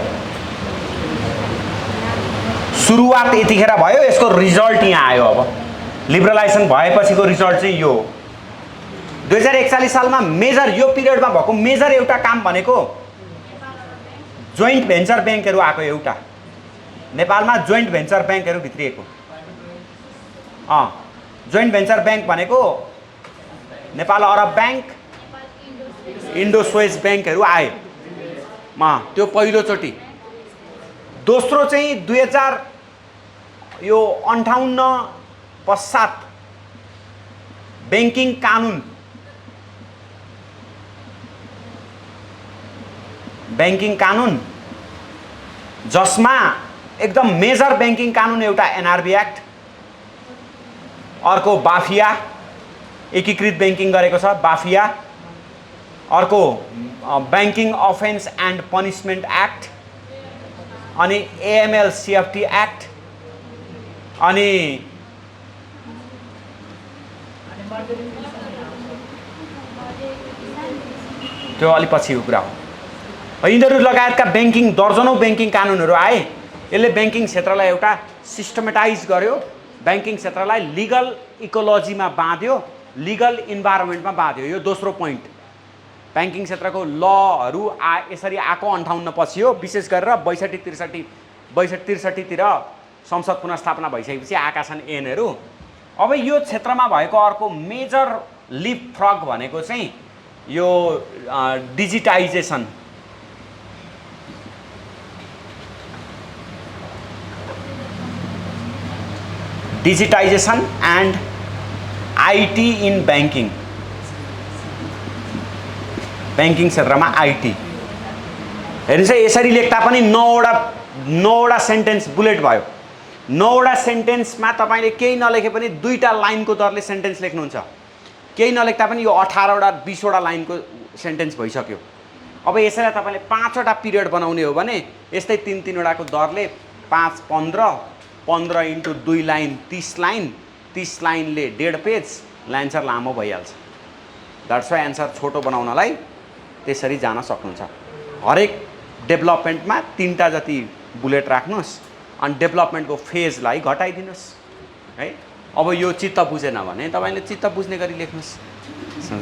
सुरुवात यतिखेर भयो, यसको रिजल्ट यहाँ आयो। अब लिबरलाइजेसन भएपछिको रिजल्ट चाहिँ यो 2041 सालमा मेजर, यो पिरियडमा भएको मेजर एउटा काम भनेको जोइन्ट भेन्चर ब्याङ्कहरू आएको। एउटा नेपालमा जोइन्ट भेन्चर ब्याङ्कहरू भित्रिएको। जोइन्ट भेन्चर ब्याङ्क भनेको नेपाल अरब ब्याङ्क, इन्डो स्वेज ब्याङ्कहरू आए त्यो पहिलोचोटि। दोस्रो चाहिँ 2058 पश्चात बैंकिङ कानुन, बैंकिङ कानुन जसमा एकदम मेजर बैंकिङ कानुन एउटा एनआरबी एक्ट, अर्को बाफिया एकीकृत बैंकिङ गरेको छ बाफिया, अर्को banking offence and punishment act, अनि एएमएल सीएफटी एक्ट, अनि त्यो अलि पछिको कुरा हो। यिनीहरू लगायतका बैंकिङ दर्जनौं बैंकिङ कानुनहरू आए। यसले बैंकिङ क्षेत्रलाई एउटा सिस्टमेटाइज गर्यो, बैंकिङ क्षेत्रलाई लिगल इकोलोजीमा बाँध्यो, लिगल इन्भाइरोमेन्टमा बाँध्यो। यो दोस्रो पोइन्ट। बैंकिङ क्षेत्रको लहरू यसरी आएको 58 पछि हो। विशेष गरेर 62-63 तिर संसद पुनर्स्थापना भइसकेपछि आएका छन् ऐनहरू। अब यो क्षेत्रमा भएको अर्को मेजर लिप फ्रग भनेको चाहिँ यो digitisation. Digitisation and IT in banking. Banking क्षेत्रमा आईटी हेर्नुहोस् है, यसरी लेख्दा पनि 9वटा सेन्टेन्स बुलेट भयो। 9वटा सेन्टेन्समा तपाईँले केही नलेखे पनि 2टा लाइनको दरले सेन्टेन्स लेख्नुहुन्छ। केही नलेख्दा पनि यो 18वटा 20वटा लाइनको सेन्टेन्स भइसक्यो। अब यसैलाई तपाईँले 5वटा पिरियड बनाउने हो भने यस्तै 3-3वटाको दरले 5 15 15 × 2 लाइन 30 लाइन, 30 लाइनले 1.5 पेज, एन्सर लामो भइहाल्छ। द्याट्स वाइ एन्सर छोटो बनाउनलाई त्यसरी जान सक्नुहुन्छ। हरेक डेभलपमेन्टमा 3टा जति बुलेट राख्नुहोस् अनि डेभलपमेन्टको फेजलाई घटाइदिनुहोस् है। अब यो चित्त बुझेन भने तपाईँले चित्त बुझ्ने गरी लेख्नुहोस्,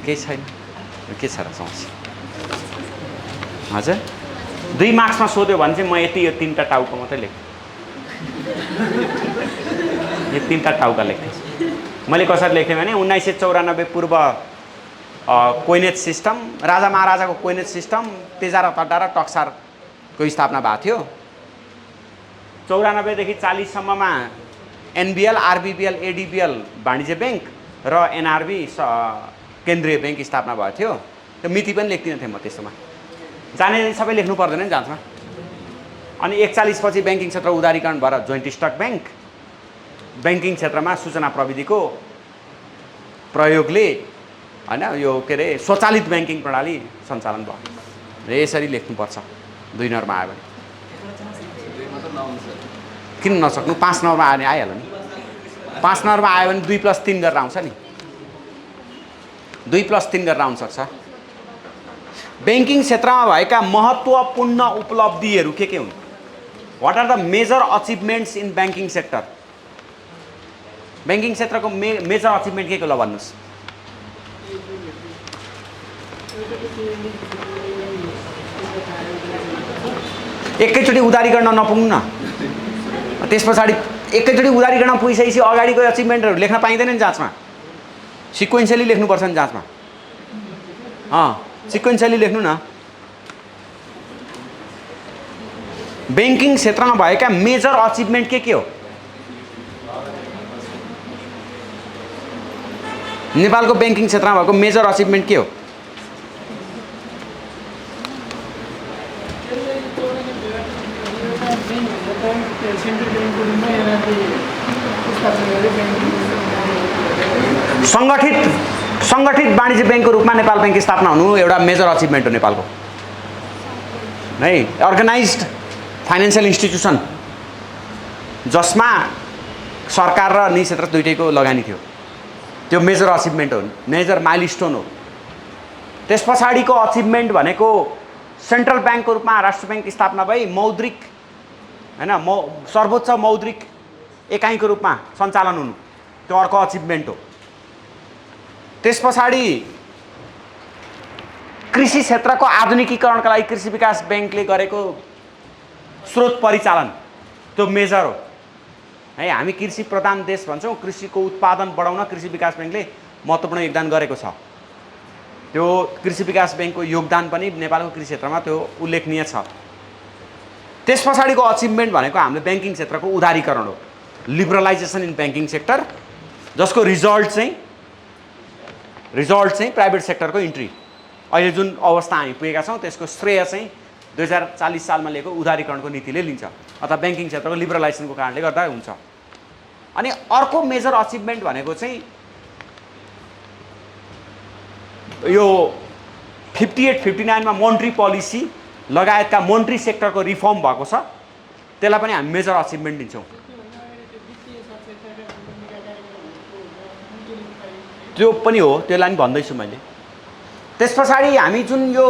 केही छैन। के छ र समस्या? हजुर 2 मार्क्समा सोध्यो भने चाहिँ म यति यो 3टा टाउको मात्रै लेख्छु, यो 3टा टाउका लेख्दैछु। मैले कसरी लेखेँ भने 1994 पूर्व कोइनेज सिस्टम, राजा महाराजाको कोइनेज सिस्टम तेजारा तड्डा र टक्सारको स्थापना भएको थियो। 94 देखि 40 सम्ममा एनबीएल, आरबीबीएल, एडीबीएल वाणिज्य बैंक र एनआरबी केन्द्रीय बैंक स्थापना भएको थियो। त्यो मिति पनि लेख्दिनँ थिएँ म त्यसमा, जाने सबै लेख्नु पर्दैन नि जान्छमा। अनि 41 पछि बैंकिङ क्षेत्र उदारीकरण भएर जोइन्ट स्टक बैंक, बैंकिङ क्षेत्रमा सूचना प्रविधिको प्रयोगले हैन यो के अरे स्वचालित बैंकिङ प्रणाली सञ्चालन भयो। र यसरी लेख्नुपर्छ 2 नम्बरमा आयो भने। किन नसक्नु? 5 नम्बरमा आयो भने आइहाल्यो नि। 5 नम्बरमा आयो भने 2 + 3 गरेर आउँछ नि। 2 + 3 गरेर आउन सक्छ। बैंकिङ क्षेत्रमा भएका महत्त्वपूर्ण उपलब्धिहरू के हुन्? What are the major achievements in banking sector? Banking क्षेत्रको मेजर अचिभमेन्ट के ल भन्नुस्? एकैचोटि उदारीकरण नपुग्नु न। त्यस पछाडि एकैचोटि उदारीकरण पुगिसकेपछि अगाडिको अचिभमेन्टहरू लेख्न पाइँदैन नि जाँचमा, सिक्वेन्सली लेख्नुपर्छ नि जाँचमा। सिक्वेन्सली लेख्नु न। ब्याङ्किङ क्षेत्रमा भएका मेजर अचिभमेन्ट के हो? नेपालको ब्याङ्किङ क्षेत्रमा भएको मेजर अचिभमेन्ट के हो? सङ्गठित वाणिज्य ब्याङ्कको रूपमा नेपाल ब्याङ्क स्थापना हुनु एउटा मेजर अचिभमेन्ट हो नेपालको है। अर्गनाइज्ड फाइनेन्सियल इन्स्टिट्युसन जसमा सरकार र निजी क्षेत्र दुइटैको लगानी थियो, त्यो मेजर अचिभमेन्ट हो, मेजर माइलस्टोन हो। त्यस पछाडिको अचिभमेन्ट भनेको सेन्ट्रल ब्याङ्कको रूपमा राष्ट्र ब्याङ्क स्थापना भई मौद्रिक हैन सर्वोच्च मौद्रिक एकाइको रूपमा सञ्चालन हुनु, त्यो अर्को अचिभमेन्ट हो। त्यस पछाडि कृषि क्षेत्रको आधुनिकीकरणका लागि कृषि विकास ब्याङ्कले गरेको स्रोत परिचालन, त्यो मेजर हो है। हामी कृषि प्रधान देश भन्छौँ, कृषिको उत्पादन बढाउन कृषि विकास ब्याङ्कले महत्त्वपूर्ण योगदान गरेको छ। त्यो कृषि विकास ब्याङ्कको योगदान पनि नेपालको कृषि क्षेत्रमा त्यो उल्लेखनीय छ। त्यस पछाडिको अचिभमेन्ट भनेको हामीले ब्याङ्किङ क्षेत्रको उदारीकरण हो, लिबरलाइजेसन इन ब्याङ्किङ सेक्टर, जसको रिजल्ट चाहिँ प्राइभेट सेक्टरको इन्ट्री। अहिले जुन अवस्था हामी पुगेका छौँ त्यसको श्रेय चाहिँ 2040 सालमा लिएको उदारीकरणको नीतिले लिन्छ, अथवा ब्याङ्किङ क्षेत्रको लिबरलाइजेसनको कारणले गर्दा हुन्छ। अनि अर्को मेजर अचिभमेन्ट भनेको चाहिँ यो 58-59 मा मोनेटरी पोलिसी लगायतका मोनेटरी सेक्टरको रिफर्म भएको छ, त्यसलाई पनि हामी मेजर अचिभमेन्ट दिन्छौँ। त्यो पनि हो, त्यसलाई पनि भन्दैछु मैले। त्यस पछाडि हामी जुन यो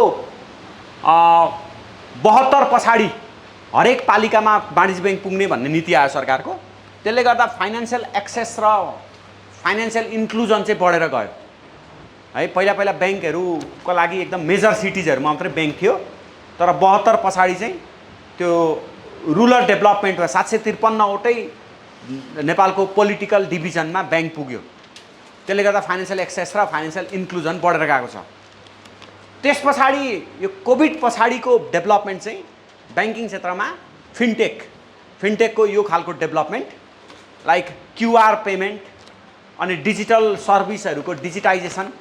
72 पछाडि हरेक पालिकामा वाणिज्य ब्याङ्क पुग्ने भन्ने नीति आयो सरकारको, त्यसले गर्दा फाइनेन्सियल एक्सेस र फाइनेन्सियल इन्क्लुजन चाहिँ बढेर गयो है। पहिला ब्याङ्कहरूको लागि एकदम मेजर सिटिजहरूमा मात्रै ब्याङ्क थियो, तर 72 पछाडि चाहिँ त्यो रुरल डेभलपमेन्टमा 753वटै नेपालको पोलिटिकल डिभिजनमा ब्याङ्क पुग्यो। त्यसले गर्दा फाइनेन्सियल एक्सेस र फाइनेन्सियल इन्क्लुजन बढेर गएको छ। त्यस पछाडि यो कोभिड पछाडिको डेभलपमेन्ट चाहिँ ब्याङ्किङ क्षेत्रमा फिनटेकको यो खालको डेभलपमेन्ट लाइक क्युआर पेमेन्ट अनि डिजिटल सर्भिसहरूको डिजिटाइजेसन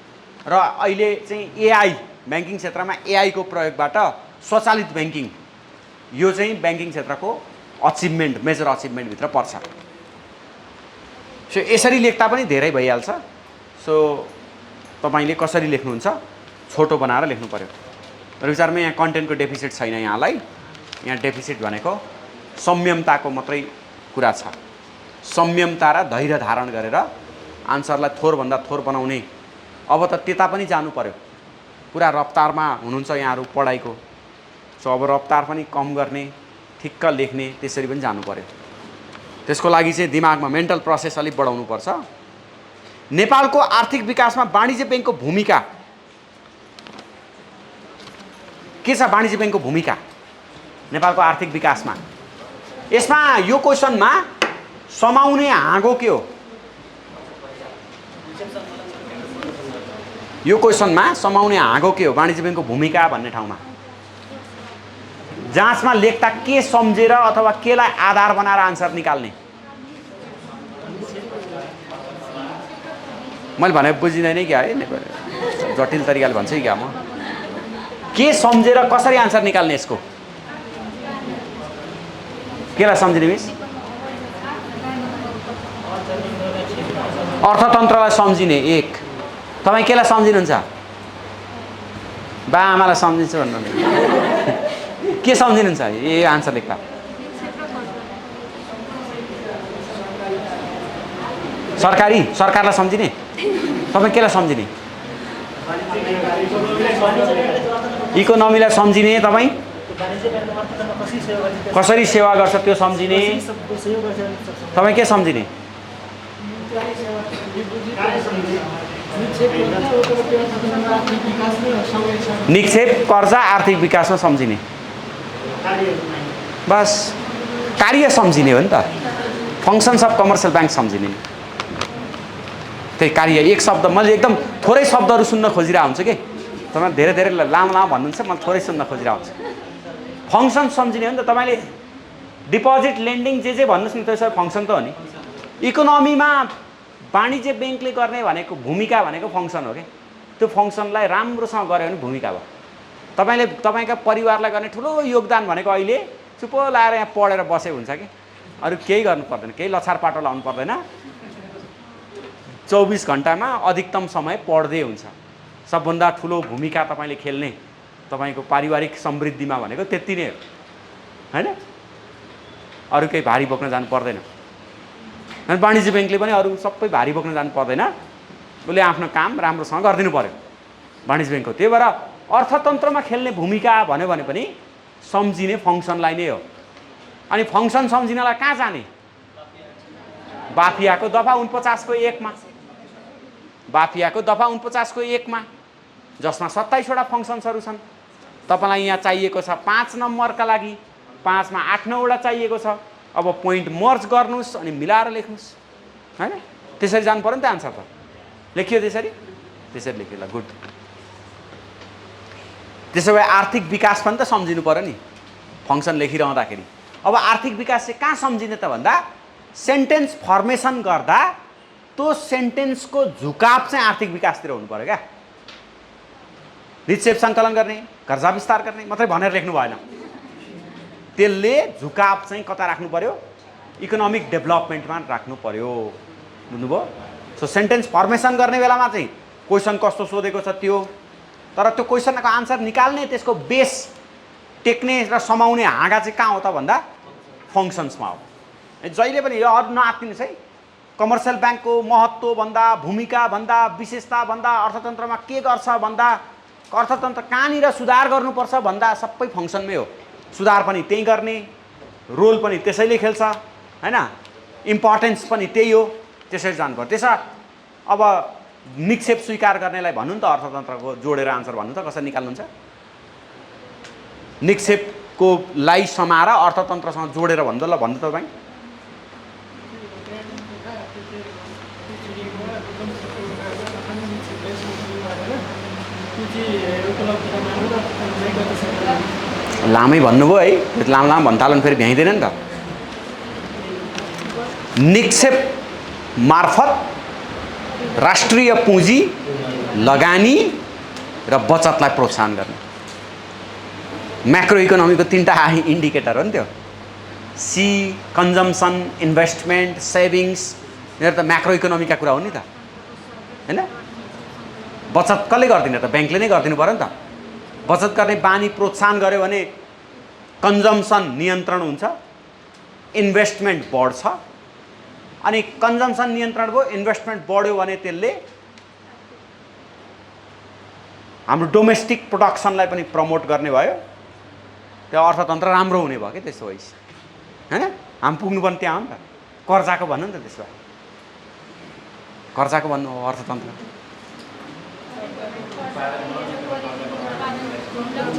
र अहिले चाहिँ एआई, ब्याङ्किङ क्षेत्रमा एआईको प्रयोगबाट स्वचालित ब्याङ्किङ, यो चाहिँ ब्याङ्किङ क्षेत्रको अचिभमेन्ट, मेजर अचिभमेन्टभित्र पर्छ। सो यसरी लेख्दा पनि धेरै भइहाल्छ। सो तपाईँले कसरी लेख्नुहुन्छ, छोटो बनाएर लेख्नु पर्यो। र विचारमा यहाँ कन्टेन्टको डेफिसिट छैन यहाँलाई। यहाँ डेफिसिट भनेको संयमताको मात्रै कुरा छ। संयमता र धैर्य धारण गरेर आन्सरलाई थोरभन्दा थोर बनाउने। अब त त्यता पनि जानु पर्यो, पुरा रफ्तारमा हुनुहुन्छ यहाँहरू पढाइको। सो अब रफ्तार पनि कम गर्ने, ठिक्क लेख्ने, त्यसरी पनि जानु पर्यो। त्यसको लागि चाहिँ दिमागमा मेन्टल प्रोसेस अलिक बढाउनु पर्छ। नेपालको आर्थिक विकासमा वाणिज्य ब्याङ्कको भूमिका के छ? वाणिज्य ब्याङ्कको भूमिका नेपालको आर्थिक विकासमा, यसमा यो क्वेसनमा समाउने हाँगो के हो? यो क्वेसनमा समाउने हाँगो के हो? वाणिज्य ब्याङ्कको भूमिका भन्ने ठाउँमा जाँचमा लेख्दा के सम्झेर अथवा केलाई आधार बनाएर आन्सर निकाल्ने? मैले भने बुझिँदैन क्या है, जटिल तरिकाले भन्छु क्या म। के सम्झेर कसरी आन्सर निकाल्ने यसको? केलाई सम्झिने मिस? अर्थतन्त्रलाई सम्झिने एक। तपाईँ केलाई सम्झिनुहुन्छ? बा आमालाई सम्झिन्छु भन्नु। के सम्झिनुहुन्छ? ए आन्सर लेख्दा सरकारलाई सम्झिने? तपाईँ केलाई सम्झिने? इकोनोमीलाई सम्झिने? तपाईँ कसरी सेवा गर्छ त्यो सम्झिने? तपाईँ के सम्झिने? निक्षेप, कर्जा, आर्थिक विकासमा सम्झिने। बस कार्य सम्झिने हो नि त, फङ्सन्स अफ कमर्सियल ब्याङ्क सम्झिने। त्यही कार्य एक शब्द मैले एकदम थोरै शब्दहरू सुन्न खोजिरहेको हुन्छु कि तपाईँ धेरै धेरै लामो लामो भन्नुहुन्छ, म थोरै सुन्न खोजिरहेको हुन्छु। फङ्सन सम्झिने हो नि त। तपाईँले डिपोजिट लेन्डिङ जे भन्नुहोस् नि त्यो सबै फङ्सन त हो नि। इकोनोमीमा वाणिज्य ब्याङ्कले गर्ने भनेको भूमिका भनेको फङ्सन हो कि त्यो फङ्सनलाई राम्रोसँग गऱ्यो भने भूमिका भयो। तपाईँले तपाईँका परिवारलाई गर्ने ठुलो योगदान भनेको अहिले चुप्पो लाएर यहाँ पढेर बसे हुन्छ कि अरू केही गर्नु पर्दैन, केही लछार पाटो लाउनु पर्दैन, 24 घन्टामा अधिकतम समय पढ्दै हुन्छ। सबभन्दा ठुलो भूमिका तपाईँले खेल्ने तपाईँको पारिवारिक समृद्धिमा भनेको त्यति नै हो हैन। अरू केही भारी बोक्न जानु पर्दैन। अनि वाणिज्य ब्याङ्कले पनि अरू सबै भारी बोक्न जानु पर्दैन, उसले आफ्नो काम राम्रोसँग गरिदिनु पर्यो वाणिज्य ब्याङ्कको। त्यही भएर अर्थतन्त्रमा खेल्ने भूमिका भन्यो भने पनि सम्झिने फङ्सनलाई नै हो। अनि फङ्सन सम्झिनलाई कहाँ जाने? बाफियाको दफा 49 को 1 मा, बाफियाको दफा 49 को 1 मा, जसमा 27 वटा फङ्सन्सहरू छन्। तपाईँलाई यहाँ चाहिएको छ 5 नम्बरका लागि, 5 मा 8-9 वटा चाहिएको छ। अब पोइन्ट मर्ज गर्नुहोस् अनि मिलाएर लेख्नुहोस् हैन। त्यसरी जानु पर्यो नि त आन्सर त। लेखियो त्यसरी? त्यसरी लेख्यो ल, गुड। त्यसो भए आर्थिक विकास पनि त सम्झिनु पर्यो नि फङ्सन लेखिरहँदाखेरि। अब आर्थिक विकास चाहिँ कहाँ सम्झिने त भन्दा सेन्टेन्स फर्मेसन गर्दा त्यो सेन्टेन्सको झुकाव चाहिँ आर्थिक विकासतिर हुनु पर्यो क्या। निक्षेप सङ्कलन गर्ने, कर्जा विस्तार गर्ने मात्रै भनेर लेख्नु भएन, त्यसले झुकाव चाहिँ कता राख्नु पर्यो? इकोनोमिक डेभलपमेन्टमा राख्नु पर्यो। बुझ्नुभयो? सो सेन्टेन्स फर्मेसन गर्ने बेलामा चाहिँ क्वेसन कस्तो सोधेको छ त्यो, तर त्यो क्वेसनको आन्सर निकाल्ने त्यसको बेस टेक्ने र समाउने हाँगा चाहिँ कहाँ हो त भन्दा फङ्सन्समा हो। जहिले पनि यो अरू नआत्तिनुहोस् है। कमर्सियल ब्याङ्कको महत्त्व भन्दा, भूमिका भन्दा, विशेषता भन्दा, अर्थतन्त्रमा के गर्छ भन्दा, अर्थतन्त्र कहाँनिर सुधार गर्नुपर्छ भन्दा सबै फङ्सनमै हो। सुधार पनि त्यही गर्ने, रोल पनि त्यसैले खेल्छ हैन, इम्पोर्टेन्स पनि त्यही हो। त्यसरी जानुपर्छ। त्यसो अब निक्षेप स्वीकार गर्नेलाई भन्नु नि त अर्थतन्त्रको जोडेर आन्सर भन्नु त कसरी निकाल्नुहुन्छ? निक्षेपको लाई समाएर अर्थतन्त्रसँग जोडेर भन्नु ल, भन्नु तपाईँ। लामै भन्नुभयो है, लामो लामो भन्थाल्नु फेरि भ्याइँदैन नि त। निक्षेप मार्फत राष्ट्रिय पुँजी लगानी र बचतलाई प्रोत्साहन गर्ने। म्याक्रो इकोनोमीको 3टा इन्डिकेटर हो नि त्यो। सी कन्जम्सन, इन्भेस्टमेन्ट, सेभिङ्स, यो त म्याक्रो इकोनोमीका कुरा हो नि त हैन। बचत कसले गर्दिन त? ब्याङ्कले नै गरिदिनु पर्यो नि त। बचत गर्ने बानी प्रोत्साहन गर्यो भने कन्जम्सन नियन्त्रण हुन्छ, इन्भेस्टमेन्ट बढ्छ। अनि कन्जम्सन नियन्त्रण भयो, इन्भेस्टमेन्ट बढ्यो भने त्यसले हाम्रो डोमेस्टिक प्रोडक्सनलाई पनि प्रमोट गर्ने भयो। त्यो अर्थतन्त्र राम्रो हुने भयो कि त्यसो भएपछि हैन। हामी पुग्नु पनि त्यहाँ हो नि त। कर्जाको भन्नु नि त, त्यसो भए कर्जाको भन्नु हो अर्थतन्त्र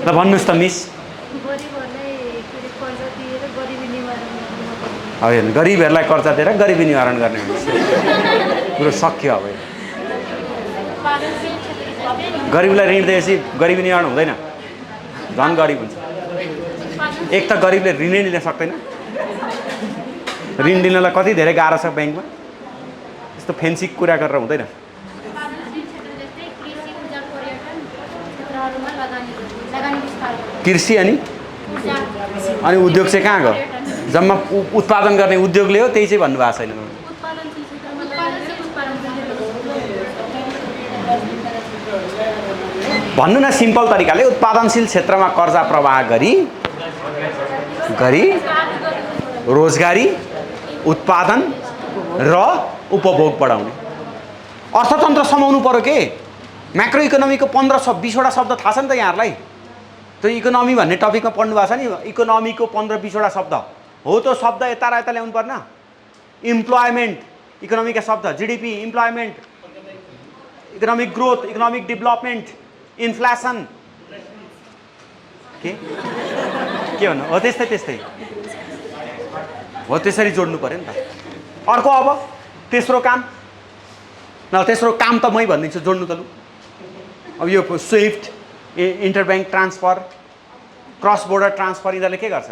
ल, भन्नुहोस् त मिस। होइन, गरिबहरूलाई कर्जा दिएर गरिबी निवारण गर्ने हुन्छ। कुरो सक्यो। अब गरिबलाई ऋण दिएपछि गरिबी निवारण हुँदैन, झन् गरिब हुन्छ। एक त गरिबले ऋणै लिन सक्दैन, ऋण लिनलाई कति धेरै गाह्रो छ ब्याङ्कमा। यस्तो फेन्सी कुरा गरेर हुँदैन। कृषि अनि उद्योग चाहिँ कहाँ गयो? जम्मा उत्पादन गर्ने उद्योगले हो, त्यही चाहिँ भन्नुभएको छैन। भन्नु न सिम्पल तरिकाले, उत्पादनशील क्षेत्रमा कर्जा प्रवाह गरी रोजगारी, उत्पादन र उपभोग बढाउने अर्थतन्त्र समाउनु पर्यो के। म्याक्रो इकोनोमीको 15-20 वटा शब्द थाहा छ नि त यहाँहरूलाई। त्यो इकोनोमी भन्ने टपिकमा पढ्नु भएको छ नि, इकोनोमीको 15-20 वटा शब्द हो। त्यो शब्द यता र यता ल्याउनु पर्न। इम्प्लोइमेन्ट इकोनोमीका शब्द, GDP, employment, economic growth, economic development, inflation, के भन्नु हो? त्यस्तै हो त्यसरी जोड्नु पर्यो नि त। अर्को अब तेस्रो काम तेस्रो काम त मै भनिदिन्छु, जोड्नु त लु। अब यो SWIFT, interbank transfer, cross border transfer यिनीहरूले के गर्छ?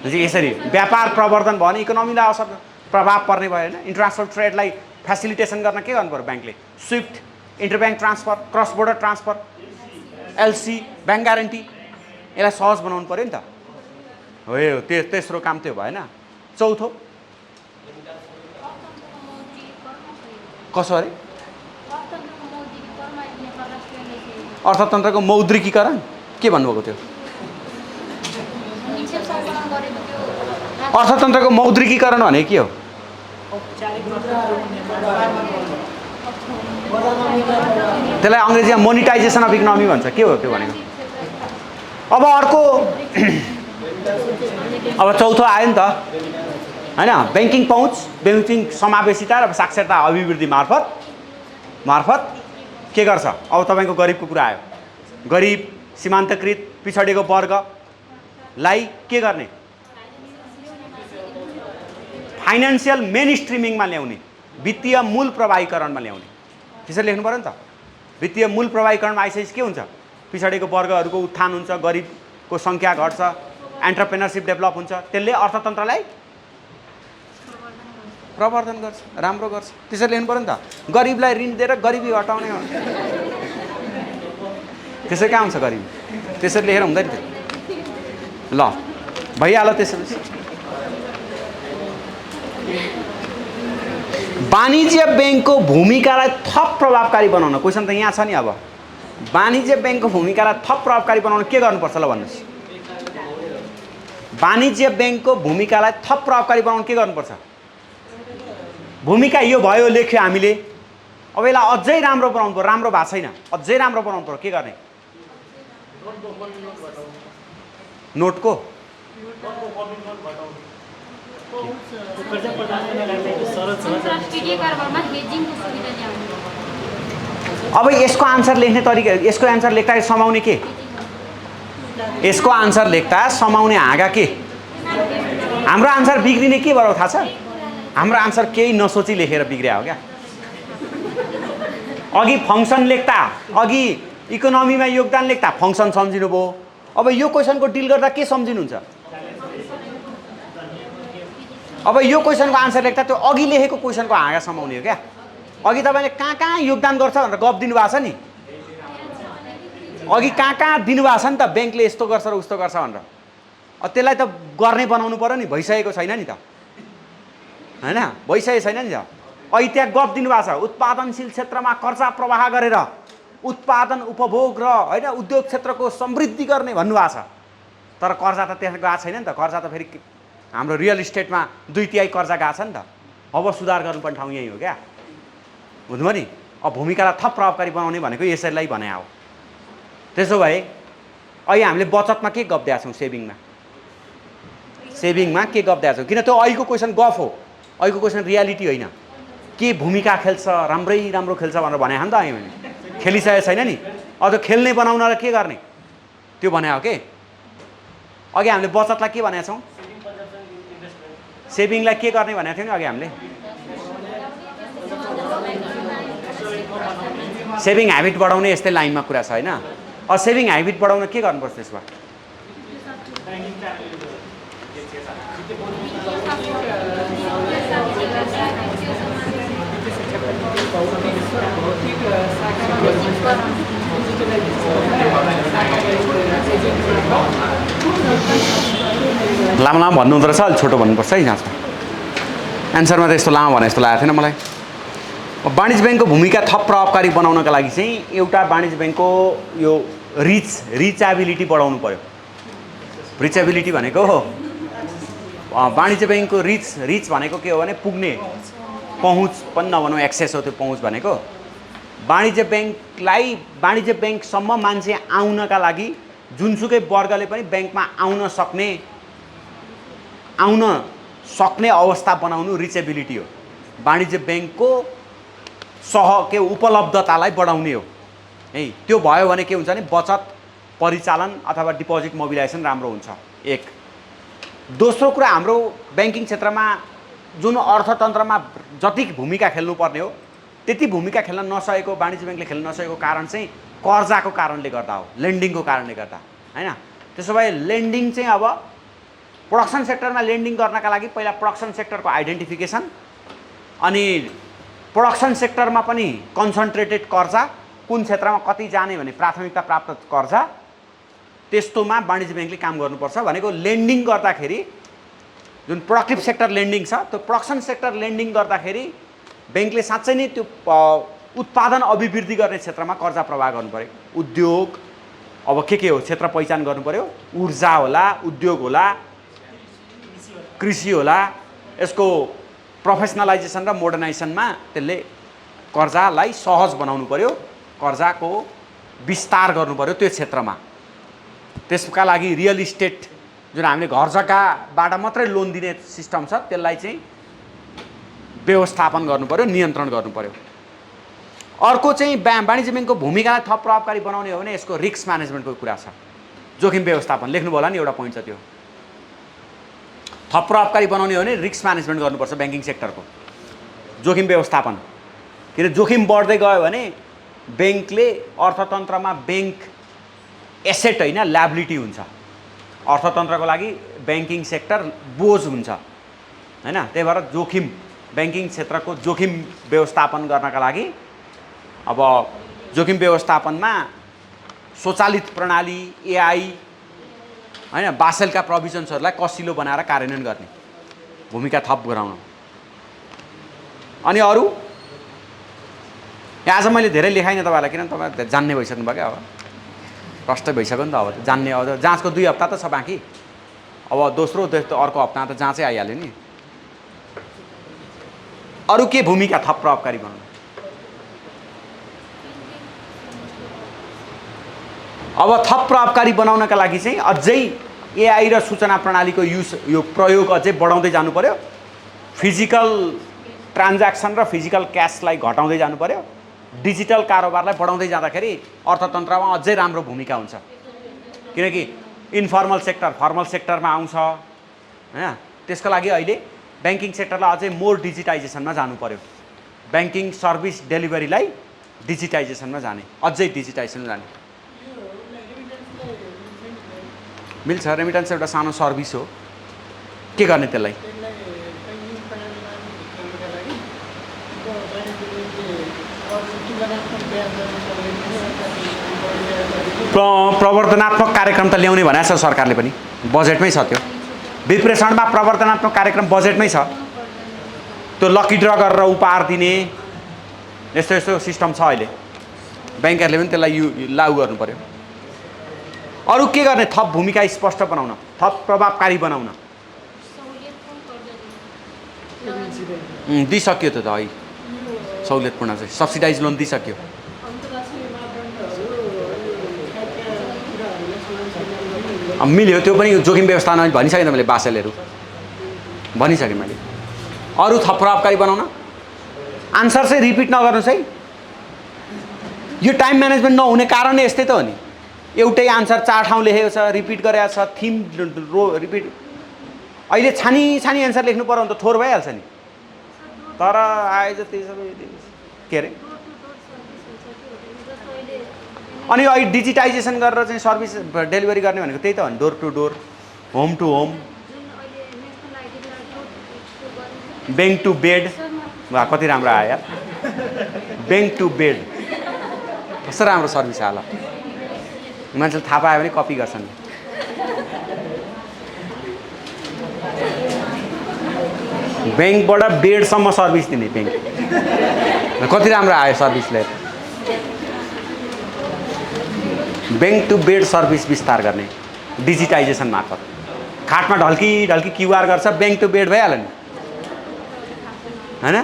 यसरी व्यापार प्रवर्धन भयो भने इकोनोमीलाई असर प्रभाव पर्ने भयो होइन। इन्टरनेसनल ट्रेडलाई फेसिलिटेसन गर्न के गर्नु पर्यो ब्याङ्कले? SWIFT, interbank transfer, cross border transfer, LC, bank guarantee, यसलाई सहज बनाउनु पर्यो नि त। हो यो तेस्रो काम त्यो भएन। चौथो कसो अरे? अर्थतन्त्रको मौद्रिकीकरण के भन्नुभएको थियो? अर्थतन्त्रको मौद्रिकीकरण भने के हो? त्यसलाई अङ्ग्रेजीमा मोनिटाइजेसन अफ इकोनोमी भन्छ। के हो त्यो भनेको? अब अर्को अब चौथो आयो नि त होइन, ब्याङ्किङ पहुँच, ब्याङ्किङ समावेशिता र साक्षरता अभिवृद्धि मार्फत के गर्छ? अब तपाईँको गरिबको कुरा आयो। गरिब, सीमान्तकृत, पिछडिएको वर्गलाई के गर्ने? फाइनेन्सियल मेन स्ट्रिमिङमा ल्याउने, वित्तीय मूल प्रवाहीकरणमा ल्याउने। त्यसरी लेख्नु पऱ्यो नि त। वित्तीय मूल प्रवाहीकरणमा आइसकेपछि के हुन्छ? पिछडिएको वर्गहरूको उत्थान हुन्छ, गरिबको सङ्ख्या घट्छ, एन्टरप्रेनरसिप डेभलप हुन्छ। त्यसले अर्थतन्त्रलाई प्रवर्धन गर्छ, राम्रो गर्छ। त्यसरी लेख्नु पऱ्यो नि त। गरिबलाई ऋण दिएर गरिबी हटाउने हो, त्यसरी कहाँ हुन्छ गरिबी? त्यसरी लेखेर हुँदैन थियो। ल भइहाल्यो। त्यसपछि वाणिज्य ब्याङ्कको भूमिकालाई थप प्रभावकारी बनाउन, क्वेसन त यहाँ छ नि। अब वाणिज्य ब्याङ्कको भूमिकालाई थप प्रभावकारी बनाउन के गर्नुपर्छ ल भन्नुहोस्? वाणिज्य ब्याङ्कको भूमिकालाई थप प्रभावकारी बनाउन के गर्नुपर्छ? भूमिका यो भयो, लेख्यो हामीले। अब यसलाई अझै राम्रो बनाउनु पर्यो। राम्रो भएको छैन, अझै राम्रो बनाउनु पर्यो। के गर्ने? नोटको अब यसको आन्सर लेख्ने तरिका, यसको आन्सर लेख्दा समाउने के? यसको आन्सर लेख्दा समाउने हाँगा के? हाम्रो आन्सर बिग्रिने के भयो थाहा छ? हाम्रो आन्सर केही नसोची लेखेर बिग्रिया हो क्या। अघि फङ्सन लेख्दा, अघि इकोनोमीमा योगदान लेख्दा फङ्सन सम्झिनु भयो। अब यो क्वेसनको डिल गर्दा के सम्झिनुहुन्छ? अब यो क्वेसनको आन्सर लेख्दा त्यो अघि लेखेको क्वेसनको हाँगा समाउने हो क्या। अघि तपाईँले कहाँ कहाँ योगदान गर्छ भनेर गफ दिनुभएको छ नि। अघि कहाँ कहाँ दिनुभएको छ नि त, ब्याङ्कले यस्तो गर्छ र उस्तो गर्छ भनेर। त्यसलाई त गर्ने बनाउनु पर्यो नि। भइसकेको छैन नि त, होइन? भइसकेको छैन नि त। अहिले त्यहाँ गफ दिनुभएको छ, उत्पादनशील क्षेत्रमा कर्जा प्रवाह गरेर उत्पादन, उपभोग र होइन उद्योग क्षेत्रको समृद्धि गर्ने भन्नुभएको छ। तर कर्जा त त्यहाँ गएको छैन नि त। कर्जा त फेरि हाम्रो रियल इस्टेटमा 2/3 कर्जा गएको छ नि त। अब सुधार गर्नुपर्ने ठाउँ यही हो क्या। बुझ्नुभयो नि? अब भूमिकालाई थप प्रभावकारी बनाउने भनेको यसैलाई भने हो। त्यसो भए अहिले हामीले बचतमा के गफ दिएका छौँ? सेभिङमा के गफ दिएका छौँ? किन त्यो अहिलेको क्वेसन गफ हो, अहिलेको क्वेसन रियालिटी होइन। के भूमिका खेल्छ, राम्रै राम्रो खेल्छ भनेर भने हो नि त। अहिले भने खेलिसकेको छैन नि। अब त्यो खेल्ने बनाउनलाई के गर्ने त्यो भने हो के। अघि हामीले बचतलाई के भनेका छौँ? सेभिङलाई के गर्ने भनेको थियो नि अघि हामीले? सेभिङ ह्याबिट बढाउने यस्तै लाइनमा कुरा छ होइन। अब सेभिङ ह्याबिट बढाउन के गर्नुपर्छ त्यसमा? लामो लामो भन्नुहुँदो रहेछ, अलिक छोटो भन्नुपर्छ है। जाँच एन्सरमा त यस्तो लामो भने जस्तो लागेको थिएन मलाई। वाणिज्य ब्याङ्कको भूमिका थप प्रभावकारी बनाउनका लागि चाहिँ एउटा वाणिज्य ब्याङ्कको यो रिचेबिलिटी बढाउनु पर्यो। रिचेबिलिटी भनेको हो वाणिज्य ब्याङ्कको रिच भनेको के हो भने पुग्ने, पहुँच पनि नभनौँ, एक्सेस हो त्यो पहुँच भनेको। वाणिज्य ब्याङ्कसम्म मान्छे आउनका लागि जुनसुकै वर्गले पनि ब्याङ्कमा आउन सक्ने अवस्था बनाउनु रिचेबिलिटी हो। वाणिज्य ब्याङ्कको उपलब्धतालाई बढाउने हो है। त्यो भयो भने के हुन्छ भने बचत परिचालन अथवा डिपोजिट मोबिलाइजेसन राम्रो हुन्छ। एक। दोस्रो कुरा, हाम्रो ब्याङ्किङ क्षेत्रमा जुन अर्थतन्त्रमा जति भूमिका खेल्नुपर्ने हो त्यति भूमिका खेल्न नसकेको, वाणिज्य ब्याङ्कले खेल्न नसकेको कारण चाहिँ कर्जाको कारणले गर्दा हो, लेन्डिङको कारणले गर्दा, हैन? त्यसो भए लेन्डिङ चाहिँ अब प्रोडक्सन सेक्टरमा लेन्डिङ गर्नका लागि पहिला प्रोडक्सन सेक्टरको आइडेन्टिफिकेसन, अनि प्रोडक्सन सेक्टरमा पनि कन्सन्ट्रेटेड कर्जा, कुन क्षेत्रमा कति जाने भने प्राथमिकता प्राप्त कर्जा, त्यस्तोमा वाणिज्य ब्याङ्कले काम गर्नुपर्छ भनेको। लेन्डिङ गर्दाखेरि जुन प्रोडक्टिभ सेक्टर लेन्डिङ छ, त्यो प्रोडक्सन सेक्टर लेन्डिङ गर्दाखेरि ब्याङ्कले साँच्चै नै त्यो उत्पादन अभिवृद्धि गर्ने क्षेत्रमा कर्जा प्रवाह गर्नु पर्यो। उद्योग, अब के हो क्षेत्र पहिचान गर्नु पर्यो, ऊर्जा होला, उद्योग होला, कृषि होला, यसको प्रोफेसनलाइजेसन र मोडर्नाइजेसनमा त्यसले कर्जालाई सहज बनाउनु पर्यो, कर्जाको विस्तार गर्नु पर्यो त्यो क्षेत्रमा। त्यसका लागि रियल इस्टेट जुन हामीले घर जग्गाबाट मात्रै लोन दिने सिस्टम छ त्यसलाई चाहिँ व्यवस्थापन गर्नु पर्यो, नियन्त्रण गर्नु पर्यो। अर्को चाहिँ वाणिज्य ब्याङ्कको भूमिकालाई थप प्रभावकारी बनाउने हो भने यसको रिस्क म्यानेजमेन्टको कुरा छ, जोखिम व्यवस्थापन। लेख्नुभयो होला नि, एउटा पोइन्ट छ त्यो। थप प्रभावकारी बनाउने हो भने रिस्क म्यानेजमेन्ट गर्नुपर्छ ब्याङ्किङ सेक्टरको, जोखिम व्यवस्थापन। किन जोखिम बढ्दै गयो भने ब्याङ्कले अर्थतन्त्रमा ब्याङ्क एसेट होइन ल्याबिलिटी हुन्छ, अर्थतन्त्रको लागि ब्याङ्किङ सेक्टर बोझ हुन्छ, हैन? त्यही भएर जोखिम, ब्याङ्किङ क्षेत्रको जोखिम व्यवस्थापन गर्नका लागि अब जोखिम व्यवस्थापनमा स्वचालित प्रणाली, एआई, हैन, बासेलका प्रोभिजन्सहरूलाई कसिलो बनाएर कार्यान्वयन गर्ने भूमिका थप गराउन। अनि अरू आज मैले धेरै लेखाइनँ तपाईँलाई, किनभने तपाईँ जान्ने भइसक्नु भयो क्या, अब प्रष्ट भइसक्यो नि त। अब जान्ने, अब जाँचको 2 हप्ता त छ बाँकी, अब दोस्रो अर्को हप्ता त जाँचै आइहाल्यो नि। अरू के भूमिका थप प्रभावकारी बनाउनु? अब थप प्रभावकारी बनाउनका लागि चाहिँ अझै एआई र सूचना प्रणालीको यो प्रयोग अझै बढाउँदै जानु पर्यो। फिजिकल ट्रान्ज्याक्सन र फिजिकल क्यासलाई घटाउँदै जानु पर्यो। डिजिटल कारोबारलाई बढाउँदै जाँदाखेरि अर्थतन्त्रमा अझै राम्रो भूमिका हुन्छ, किनकि इन्फर्मल सेक्टर फर्मल सेक्टरमा आउँछ, हैन? त्यसको लागि अहिले ब्याङ्किङ सेक्टरलाई अझै मोर डिजिटाइजेसनमा जानु पर्यो। ब्याङ्किङ सर्भिस डेलिभरीलाई डिजिटाइजेसनमा जाने, अझै डिजिटाइजेसनमा जाने। मिल्छ, रेमिटेन्स एउटा सानो सर्भिस हो, के गर्ने त्यसलाई? प्रवर्धनात्मक कार्यक्रम त ल्याउने भनेको छ सरकारले पनि, बजेटमै छ त्यो। विप्रेषणमा प्रवर्धनात्मक कार्यक्रम बजेटमै छ, त्यो लकी ड्र गरेर उपहार दिने यस्तो यस्तो सिस्टम छ अहिले। ब्याङ्कहरूले पनि त्यसलाई लागू गर्नु पर्यो। अरू के गर्ने? थप भूमिका स्पष्ट बनाउन, थप प्रभावकारी बनाउन। दिइसक्यो त है, सहुलियतपूर्ण चाहिँ सब्सिडाइज लोन दिइसक्यो। मिल्यो, त्यो पनि जोखिम व्यवस्थापन भनिसकेँ त मैले, बासेलहरू भनिसकेँ मैले। अरू थप प्रभावकारी बनाउन, आन्सर चाहिँ रिपिट नगर्नुहोस् है। यो टाइम म्यानेजमेन्ट नहुने कारण नै यस्तै त हो नि। एउटै आन्सर 4 ठाउँ लेखेको छ, रिपिट गरेको छ, थिम रिपिट। अहिले छानी एन्सर लेख्नु पर्यो भने त थोर भइहाल्छ नि, तर आएछ त्यही सबै के अरे। अनि अहिले डिजिटाइजेसन गरेर चाहिँ सर्भिस डेलिभरी गर्ने भनेको त्यही त हो नि, door to door, home to home, bank to bed. वा कति राम्रो आयो यार, ब्याङ्क टु बेड, कस्तो राम्रो सर्भिस आयो। मान्छेले थाहा पायो भने कपी गर्छन्। ब्याङ्कबाट बेडसम्म सर्भिस दिने ब्याङ्क, कति राम्रो आयो सर्भिसले। ब्याङ्क टु बेड सर्भिस विस्तार गर्ने डिजिटाइजेसन मार्फत। खाटमा ढल्की ढल्की क्युआर गर्छ, ब्याङ्क टु बेड भइहाल्यो नि, हैन?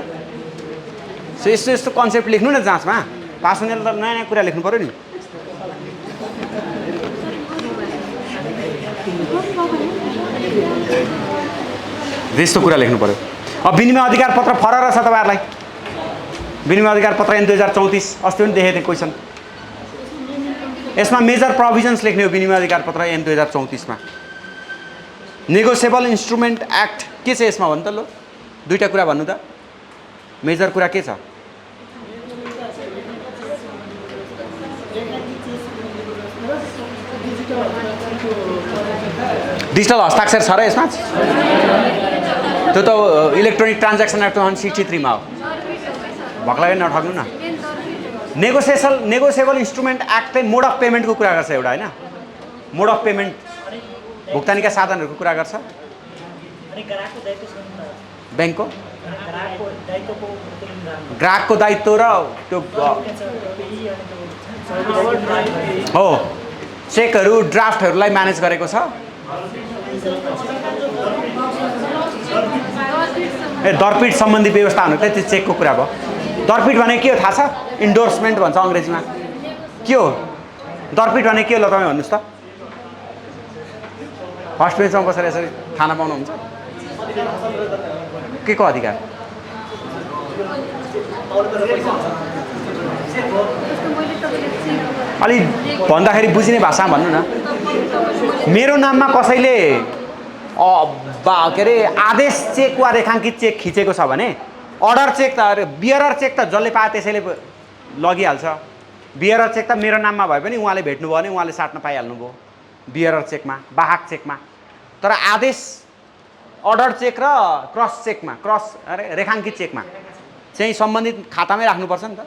सो यस्तो यस्तो कन्सेप्ट लेख्नु न जाँचमा, पास हुनेले त नयाँ नयाँ कुरा लेख्नु पऱ्यो नि। त्यस्तो कुरा लेख्नु पऱ्यो। अब विनिमय अधिकार पत्र फरक छ तपाईँहरूलाई। विनिमय अधिकार पत्र ऐन 2034 अस्ति पनि देखेको थिएँ क्वेसन। यसमा मेजर प्रोभिजन्स लेख्ने हो विनिमय अधिकार पत्र ऐन 2034 मा। नेगोसिएबल इन्स्ट्रुमेन्ट एक्ट के छ यसमा भन्नु त ल दुईटा कुरा भन्नु त मेजर कुरा के छ डिजिटल हस्ताक्षर छ र यसमा त्यो त इलेक्ट्रोनिक ट्रान्ज्याक्सन एक्ट 163 मा हो भक्लाले नठग्नु न नेगोसिएबल इन्स्ट्रुमेन्ट एक्ट चाहिँ मोड अफ पेमेन्टको कुरा गर्छ एउटा हैन मोड अफ पेमेन्ट भुक्तानीका साधनहरूको कुरा गर्छ अनि ग्राहकको दायित्व छ नि बैंकको ग्राहकको दायित्व र त्यो हो चेकहरू ड्राफ्टहरूलाई म्यानेज गरेको छ दरपीठ सम्बन्धी व्यवस्था हुनु त्यो चेकको कुरा भयो दरपीठ भने के हो थाहा छ इन्डोर्समेन्ट भन्छ अङ्ग्रेजीमा के हो दरपीठ भने के हो ल तपाईँ भन्नुहोस् त फर्स्ट पेजमा बसेर यसरी थाहा पाउनुहुन्छ के को अधिकार अलि भन्दाखेरि बुझिने भाषामा भन्नु न मेरो नाममा कसैले के अरे आदेश चेक वा रेखाङ्कित चेक खिचेको छ भने अर्डर चेक त बियरर चेक त जसले पाए त्यसैले लगिहाल्छ बियरर चेक त मेरो नाममा भए पनि उहाँले भेट्नुभयो भने उहाँले साट्न पाइहाल्नुभयो बियरर चेकमा वाहक चेकमा तर आदेश अर्डर चेक र क्रस चेकमा अरे रेखाङ्कित चेकमा चाहिँ सम्बन्धित खातामै राख्नुपर्छ नि त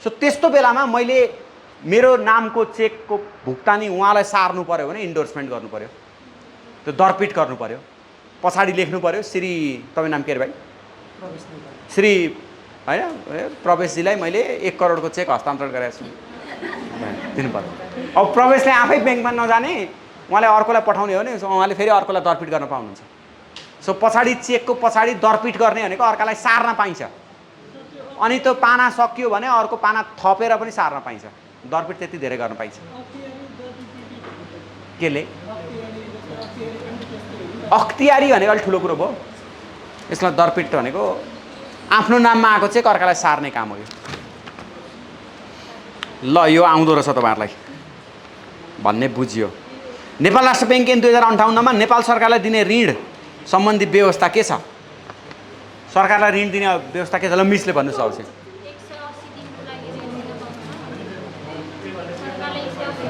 सो त्यस्तो बेलामा मैले मेरो नामको चेकको भुक्तानी उहाँलाई सार्नु पर्यो भने इन्डोर्समेन्ट गर्नु पर्यो त्यो दरपीठ गर्नु पर्यो पछाडि लेख्नु पर्यो श्री तपाईँ नाम के अरे भाइ श्री हैन प्रवेशजीलाई मैले 1 करोडको चेक हस्तान्तरण गरेको छु दिनु पर्यो अब प्रवेशले आफै ब्याङ्कमा नजाने उहाँले अर्कोलाई पठाउने हो भने उहाँले फेरि अर्कोलाई दरपीठ गर्न पाउनुहुन्छ सो पछाडि चेकको पछाडि दरपीठ गर्ने भनेको अर्कालाई सार्न पाइन्छ अनि त्यो पाना सकियो भने अर्को पाना थपेर पनि सार्न पाइन्छ दरपीठ त्यति धेरै गर्न पाइन्छ केले अख्तियारी भनेको अलिक ठुलो कुरो भयो यसमा दरपीठ भनेको आफ्नो नाममा आएको चेक अर्कालाई सार्ने काम हो यो ल यो आउँदो रहेछ तपाईँहरूलाई भन्ने बुझियो नेपाल राष्ट्र ब्याङ्क ऐन 2058 मा नेपाल सरकारलाई दिने ऋण सम्बन्धी व्यवस्था के छ सरकारलाई ऋण दिने व्यवस्था के छ ल मिसले भन्नुहोस् अवश्य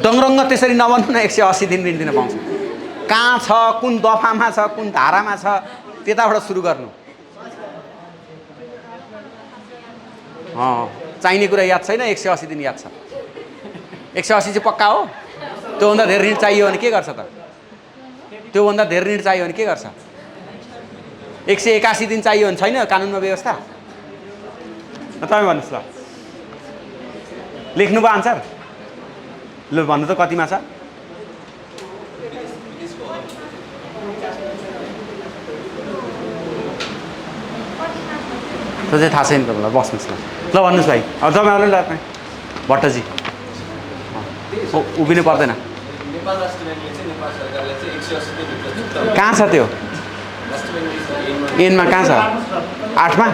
दङरङ्ग त्यसरी नभन्नु न 180 दिन ऋण दिन पाउँछ कहाँ छ कुन दफामा छ कुन धारामा छ त्यताबाट सुरु गर्नु चाहिने कुरा याद छैन 180 दिन याद छ 180 चाहिँ पक्का हो त्योभन्दा धेरै ऋण चाहियो भने के गर्छ त त्योभन्दा धेरै ऋण चाहियो भने के गर्छ 181 दिन चाहियो भने छैन कानुनमा व्यवस्था तपाईँ भन्नुहोस् ल लेख्नुभयो आन्सर ल भन्नु त कतिमा छ त्यो चाहिँ थाहा छैन तपाईँलाई बस्नुहोस् ल भन्नुहोस् भाइ अब तपाईँहरूले ल भट्टजी उभिनु पर्दैन कहाँ छ त्यो एनमा कहाँ छ 8 मा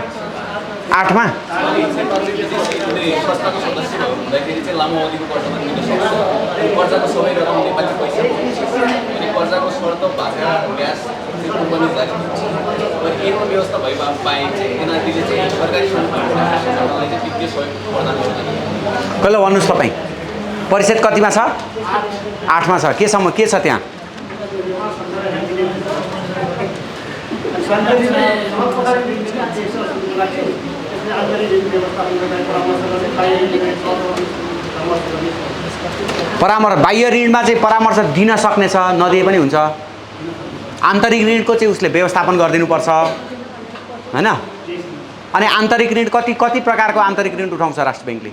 कहिले भन्नुहोस् तपाईँ परिषद कतिमा छ 8 मा छ केसम्म के छ त्यहाँ परामर्श बाह्य ऋणमा चाहिँ परामर्श दिन सक्ने छ नदिए पनि हुन्छ आन्तरिक ऋणको चाहिँ उसले व्यवस्थापन गरिदिनुपर्छ हैन अनि आन्तरिक ऋण कति प्रकारको आन्तरिक ऋण उठाउँछ राष्ट्र ब्याङ्कले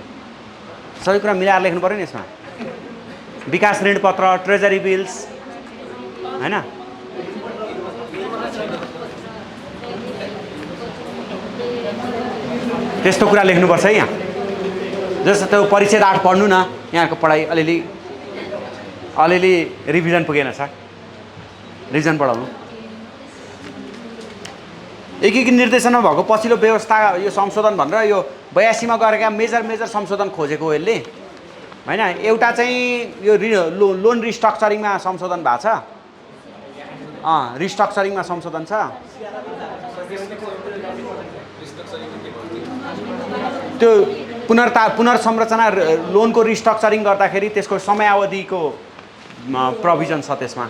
सबै कुरा मिलाएर लेख्नु पर्यो नि यसमा विकास ऋण पत्र ट्रेजरी बिल्स हैन त्यस्तो कुरा लेख्नुपर्छ है यहाँ जस्तो त्यो परिच्छेद 8 पढ्नु न यहाँको पढाइ अलिअलि रिभिजन पुगेन छ रिभिजन पढाउनु एकीकृत निर्देशनमा भएको पछिल्लो व्यवस्था यो संशोधन भनेर यो 82 मा गरेका मेजर संशोधन खोजेको हो यसले हैन एउटा चाहिँ यो लोन रिस्ट्रक्चरिङमा संशोधन भएको छ रिस्ट्रक्चरिङमा संशोधन छ त्यो पुनर्संरचना लोनको रिस्ट्रक्चरिङ गर्दाखेरि त्यसको समयावधिको प्रोभिजन छ त्यसमा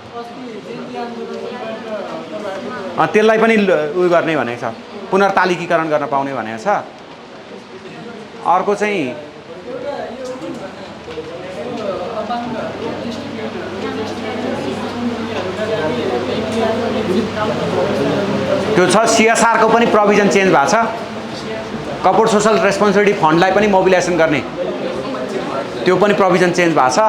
त्यसलाई पनि उयो गर्ने भनेको छ पुनर्तालिकीकरण गर्न पाउने भनेको छ अर्को चाहिँ त्यो छ CSR को पनि प्रोभिजन चेन्ज भएको छ कर्पोरेट सोशल रेस्पोन्सिबिलिटी फन्डलाई पनि मोबिलाइजेसन गर्ने त्यो पनि प्रोभिजन चेन्ज भएको छ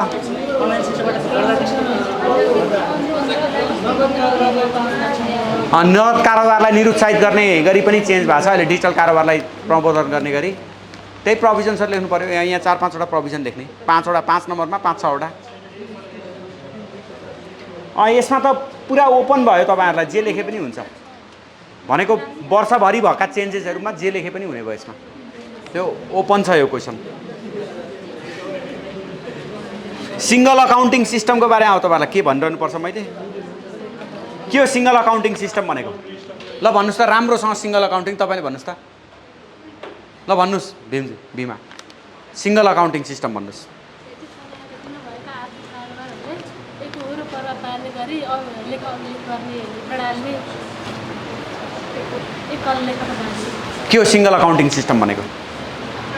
नगद कारोबारलाई निरुत्साहित गर्ने गरी पनि चेन्ज भएको छ अहिले डिजिटल कारोबारलाई प्रबोधन गर्ने गरी त्यही प्रोभिजन्सहरु लेख्नु पर्यो यहाँ 4-5 वटा प्रोभिजन लेख्ने 5 नम्बरमा 5-6 वटा यसमा त पुरा ओपन भयो तपाईहरुलाई जे लेखे पनि हुन्छ भनेको वर्षभरि भएका चेन्जेसहरुमा जे लेखे पनि हुने भयो यसमा त्यो ओपन छ यो क्वेशन सिंगल अकाउन्टिङ सिस्टमको बारेमा आउ तपाईहरुलाई के भनिरहनु पर्छ मैले के हो सिंगल अकाउन्टिङ सिस्टम भनेको ल भन्नुस् त राम्रोसँग सिंगल अकाउन्टिङ तपाईले भन्नुस् त ल भन्नुस् भीमा सिंगल अकाउन्टिङ सिस्टम भन्नुस् के हो सिंगल अकाउन्टिङ सिस्टम भनेको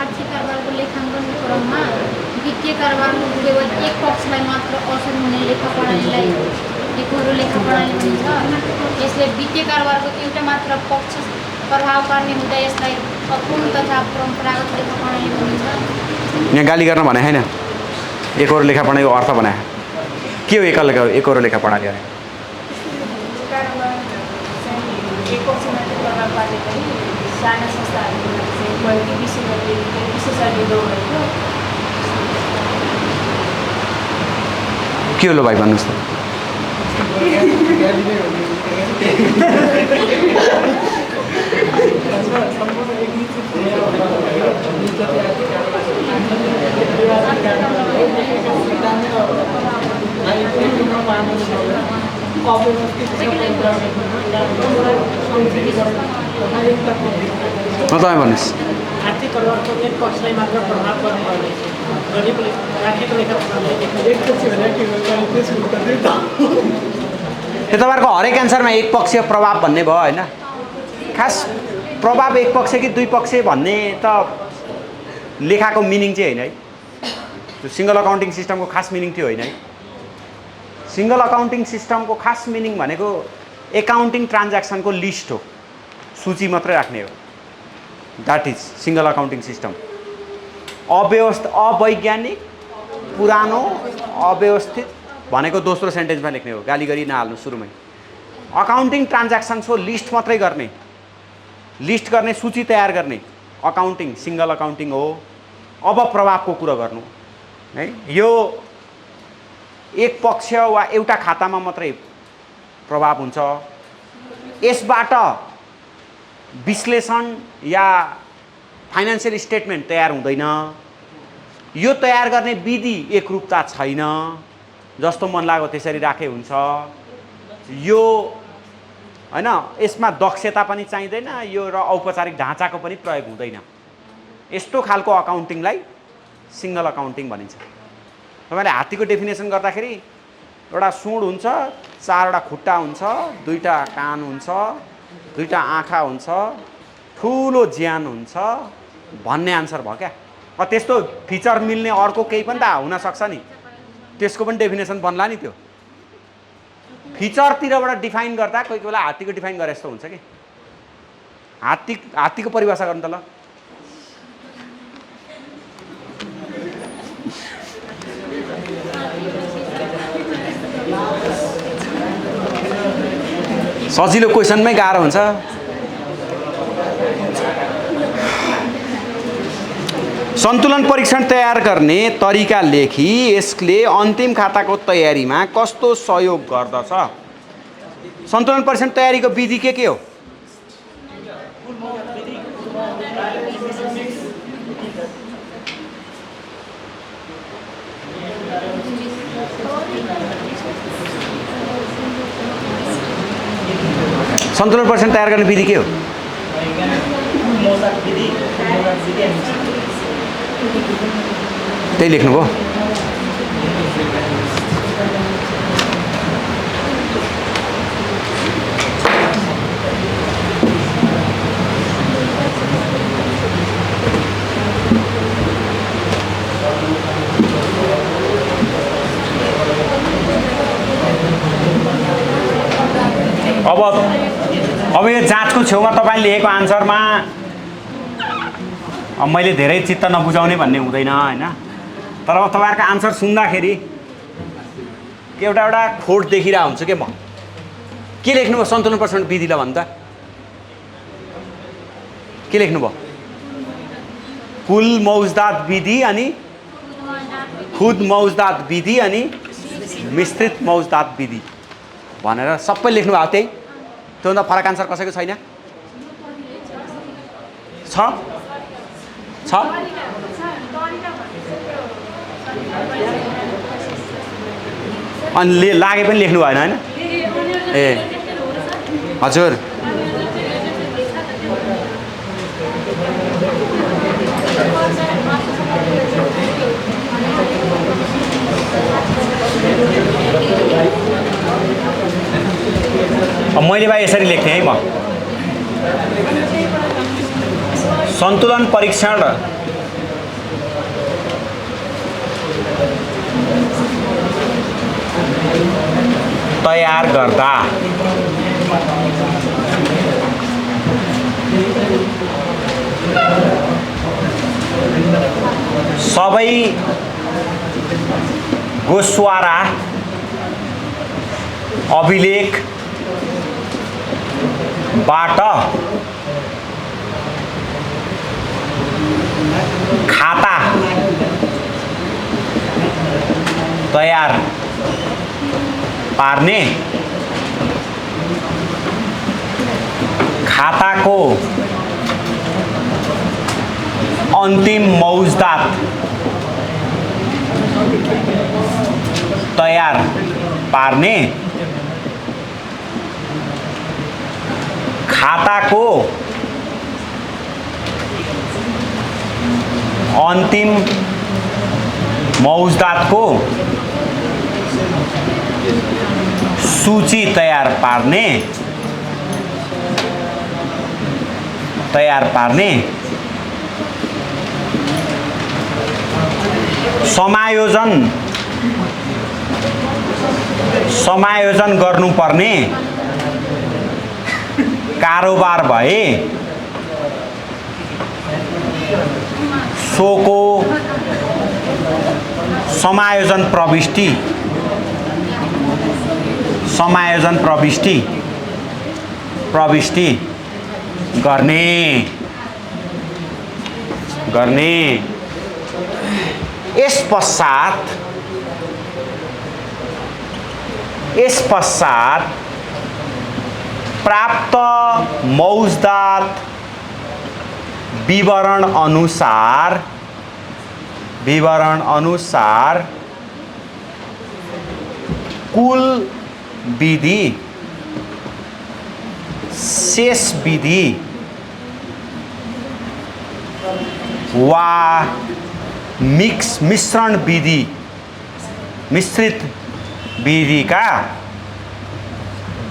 आर्थिक कारोबारको लेखाङ्कन क्रममा वित्तीय कारोबारको केवल एक पक्षलाई मात्र असर हुने लेखा प्रणालीलाई एकहोरो लेखा प्रणाली भनिन्छ यसले वित्तीय कारोबारको एउटा मात्र पक्ष प्रभाव पार्ने हुँदा यसलाई अपूर्ण तथा परम्परागत लेखा प्रणाली भनिन्छ यहाँ गाली गर्न भने हैन एकहोरो लेखा प्रणालीको अर्थ भने के हो एकहोरो लेखा प्रणाली अरे एक पक्षमाथि प्रभाव पार्ने पनि साना संस्थाहरू चाहिँ बढी विशेषज्ञ भएको के हो ल भाइ भन्नुस् त तपाईँ भन्नुहोस् आर्थिक कारोबारको एक पक्षलाई मात्र प्रभाव पर्ने त्यो तपाईँहरूको हरेक एन्सरमा एक पक्षीय प्रभाव भन्ने भयो होइन खास प्रभाव एक पक्ष कि दुई पक्ष भन्ने त लेखाको मिनिङ चाहिँ होइन है त्यो सिंगल अकाउन्टिङ सिस्टमको खास मिनिङ त्यो होइन है सिंगल अकाउन्टिङ सिस्टमको खास मिनिङ भनेको एकाउन्टिङ ट्रान्ज्याक्सनको लिस्ट हो सूची मात्रै राख्ने हो that is single accounting system अवैज्ञानिक पुरानो अव्यवस्थित भनेको दोस्रो सेन्टेन्समा लेख्ने हो गाली गरी नहाल्नु सुरुमै अकाउन्टिङ ट्रान्ज्याक्सन्सको लिस्ट मात्रै गर्ने लिस्ट गर्ने सूची तयार गर्ने अकाउन्टिङ सिंगल अकाउन्टिङ हो अब प्रभावको कुरा गर्नु है यो एक पक्ष वा एउटा खातामा मात्रै प्रभाव हुन्छ यसबाट विश्लेषण या फाइनान्शियल स्टेटमेन्ट तयार हुँदैन यो तयार गर्ने विधि एकरूपता छैन जस्तो मन लाग्यो त्यसरी राखे हुन्छ यो हैन यसमा दक्षता पनि चाहिँदैन यो र औपचारिक ढाँचाको पनि प्रयोग हुँदैन यस्तो खालको अकाउन्टिङलाई सिंगल अकाउन्टिङ भनिन्छ तपाईले हात्तीको डेफिनेसन गर्दाखेरि एउटा सुँड हुन्छ चारवटा खुट्टा हुन्छ दुईटा कान हुन्छ दुईटा आँखा हुन्छ ठुलो ज्यान हुन्छ भन्ने आन्सर भयो क्या त्यस्तो फिचर मिल्ने अर्को केही पनि त हुन सक्छ नि त्यसको पनि डेफिनेसन बन्ला नि त्यो फिचरतिरबाट डिफाइन गर्दा कोही बेला हात्तीको डिफाइन गरे जस्तो हुन्छ कि हात्तीको परिभाषा गर्नु त ल सजिलो क्वेसनमै गाह्रो हुन्छ सन्तुलन परीक्षण तयार गर्ने तरिका लेखी यसले अन्तिम खाताको तयारीमा कस्तो सहयोग गर्दछ सन्तुलन परीक्षण तयारीको विधि के हो सन्तुलन परीक्षण तयार गर्ने विधि के हो? त्यही लेख्नुभयो। अब यो जाँचको छेउमा तपाईँले लेखेको आन्सरमा अब मैले धेरै चित्त नबुझाउने भन्ने हुँदैन होइन, तर अब तपाईँहरूको आन्सर सुन्दाखेरि एउटा खोट देखिरहेको हुन्छ के म के लेख्नुभयो सन्तुलन परीक्षण विधिलाई भन्दा के लेख्नुभयो? कुल मौजदात विधि अनि खुद मौजदात विधि अनि मिश्रित मौजदात विधि भनेर सबै लेख्नु भएको त्यही। त्योभन्दा फरक आन्सर कसैको छैन? छ अनि लागे पनि लेख्नु भएन होइन? ए हजुर मैले भाइ यसरी लेख्थेँ है म सन्तुलन परीक्षण तयार गर्दा सबै गोस्वारा अभिलेखबाट खाता तयार पार्ने खाताको अन्तिम मौजदात तयार पार्ने खाताको अन्तिम मौजदातको सूची तयार समायोजन गर्नुपर्ने कारोबार भए सोको समायोजन प्रविष्टि गर्ने यस पश्चात प्राप्त मौजदात विवरण अनुसार कुल विधि शेष विधि वा मिश्रित विधिका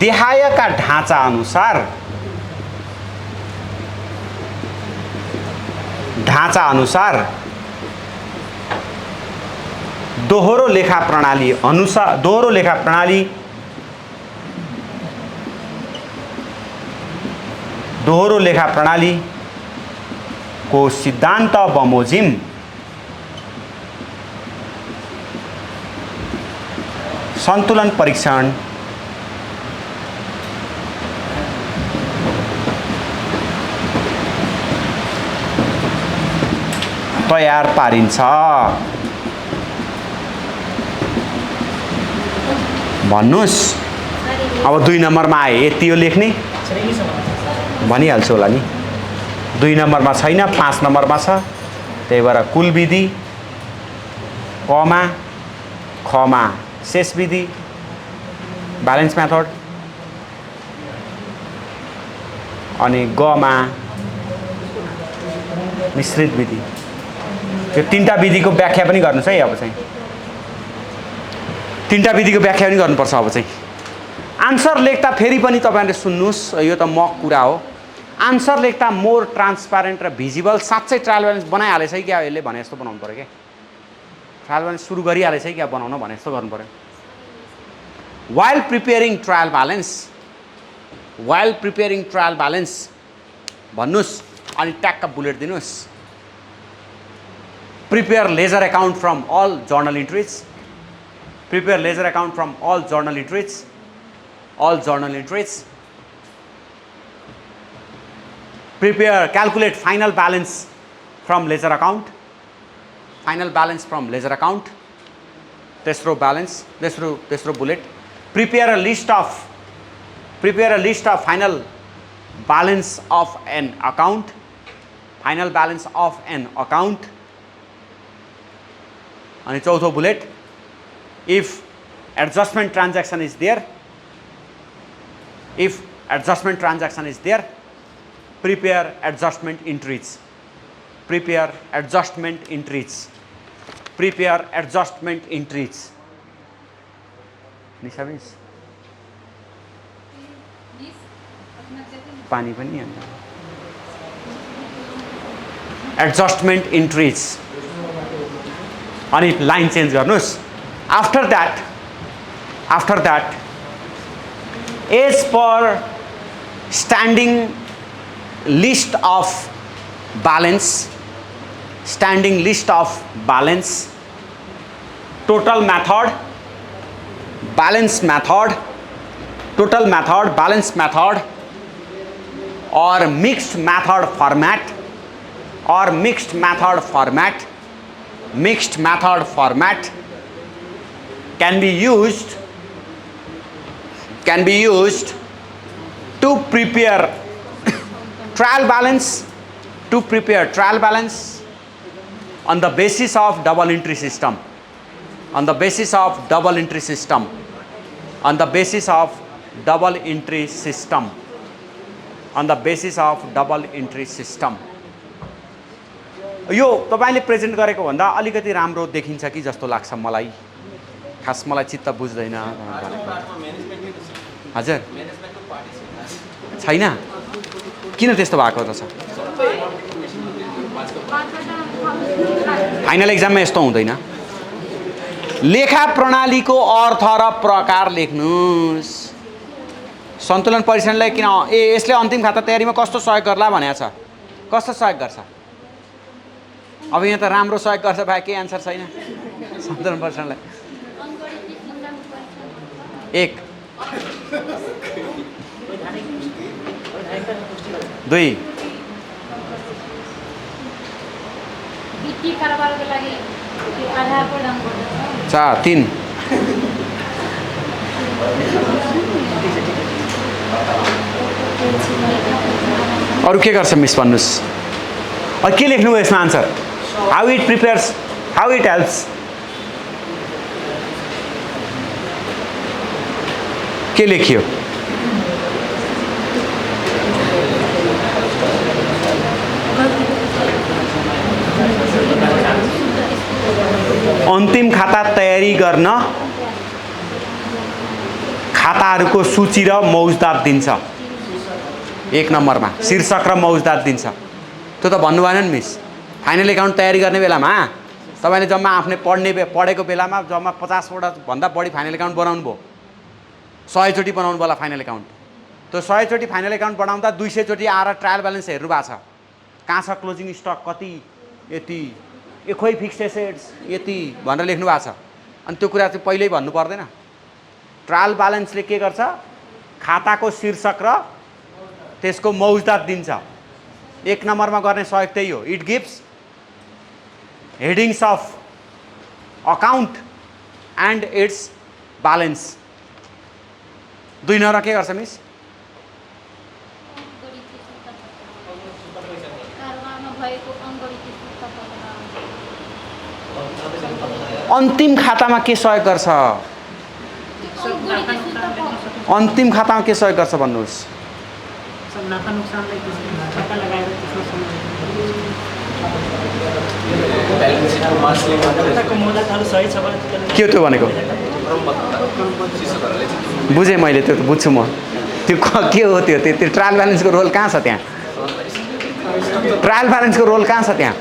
देहायका ढाँचा अनुसार दोहोरो लेखा प्रणाली को सिद्धान्त बमोजिम सन्तुलन परीक्षण तयार पारिन्छ भन्नुस्। अब 2 नम्बरमा आए यति हो लेख्ने भनिहाल्छु होला नि। 2 नम्बरमा छैन, 5 नम्बरमा छ। त्यही भएर कुल विधि खमा शेष विधि ब्यालेन्स मेथड अनि गमा मिश्रित विधि। यो तीनटा विधिको व्याख्या पनि गर्नुस् है। अब चाहिँ तीनटा विधिको व्याख्या पनि गर्नुपर्छ। अब चाहिँ आन्सर लेख्दा फेरि पनि तपाईहरुले सुन्नुस्, यो त मक कुरा हो। आन्सर लेख्दा मोर ट्रान्सप्यारेन्ट र भिजिबल। साँच्चै ट्रायल ब्यालेन्स बनाइहालेछ कि क्या यसले भने जस्तो बनाउनु पर्यो क्या। ट्रायल ब्यालेन्स सुरु गरिहालेछ कि क्या बनाउन भने जस्तो गर्नु पर्यो। while preparing trial balance भन्नुस् अनि ट्याक्क बुलेट दिनुस्। prepare ledger account from all journal entries, prepare ledger account from all journal entries, prepare calculate final balance from ledger account, तेस्रो balance, तेस्रो bullet, prepare a list of final balance of an account, and चौथो bullet, if adjustment transaction is there, prepare adjustment entries, Nisha miss पानी पनि हैन। adjustment entries अनि line change गर्नुस्। after that as per standing list of balance, total method, balance method, or mixed method format can be used to prepare trial balance on the basis of double entry system, यो तपाईले present गरेको भन्दा अलिकति राम्रो देखिन्छ कि जस्तो लाग्छ मलाई। खास मलाई चित्त बुझ्दैन। हजुर छैन किन त्यस्तो भएको रहेछ? फाइनल एक्जाममा यस्तो हुँदैन। लेखा प्रणालीको अर्थ र प्रकार लेख्नुस्। सन्तुलन परीक्षणलाई किन यसले अन्तिम खाता तयारीमा कस्तो सहयोग गर्ला भनेको छ? कस्तो सहयोग गर्छ? अब यहाँ त राम्रो सहयोग गर्छ भए के आन्सर छैन सन्तुलन परीक्षणलाई। 1 2 वित्तीय कारोबारको लागि आधार प्रदान गर्दछ। 4 3 अरु के गर्छ मिस भन्नुस्? अब के लेख्नु भयो यसमा answer? how it prepares, how it helps, के लेखियो? अन्तिम खाता तयारी गर्न खाताहरूको सूची र मौजदात दिन्छ। 1 नम्बरमा शीर्षक र मौजदात दिन्छ। त्यो त भन्नु भएन नि मिस। फाइनल एकाउन्ट तयारी गर्ने बेलामा तपाईले जम्मा आफ्नै पढेको बेलामा जम्मा 50 वटा भन्दा बढी फाइनल एकाउन्ट बनाउनु भयो। 100 चोटी बनाउनु होला फाइनल एकाउन्ट। त्यो 100 चोटी फाइनल एकाउन्ट बनाउँदा 200 चोटी आएर ट्रायल ब्यालेन्स हेर्नु भएको छ। कहाँ छ क्लोजिङ स्टक कति, यति, खोइ फिक्स्ड एसेट्स यति भनेर लेख्नु भएको छ। अनि त्यो कुरा चाहिँ पहिल्यै भन्नु पर्दैन। ट्रायल ब्यालेन्सले के गर्छ? खाताको शीर्षक र त्यसको मौजदात दिन्छ। 1 नम्बरमा गर्ने सहयोग त्यही हो। It gives हेडिङ्स of account and it's balance. 2 number के गर्छ मिस? अन्तिम खातामा के सहयोग गर्छ? अन्तिम खातामा के सहयोग गर्छ भन्नुहोस्? नाफा नोक्सानलाई त्यसमा छक्का लगाएर त्यसमा खाताको मोहलतहरू सही छ भने के हो त्यो भनेको बुझेँ मैले त्यो त बुझ्छु म त्यो के हो त्यो ट्रायल ब्यालेन्सको रोल कहाँ छ त्यहाँ ट्रायल ब्यालेन्सको रोल कहाँ छ त्यहाँ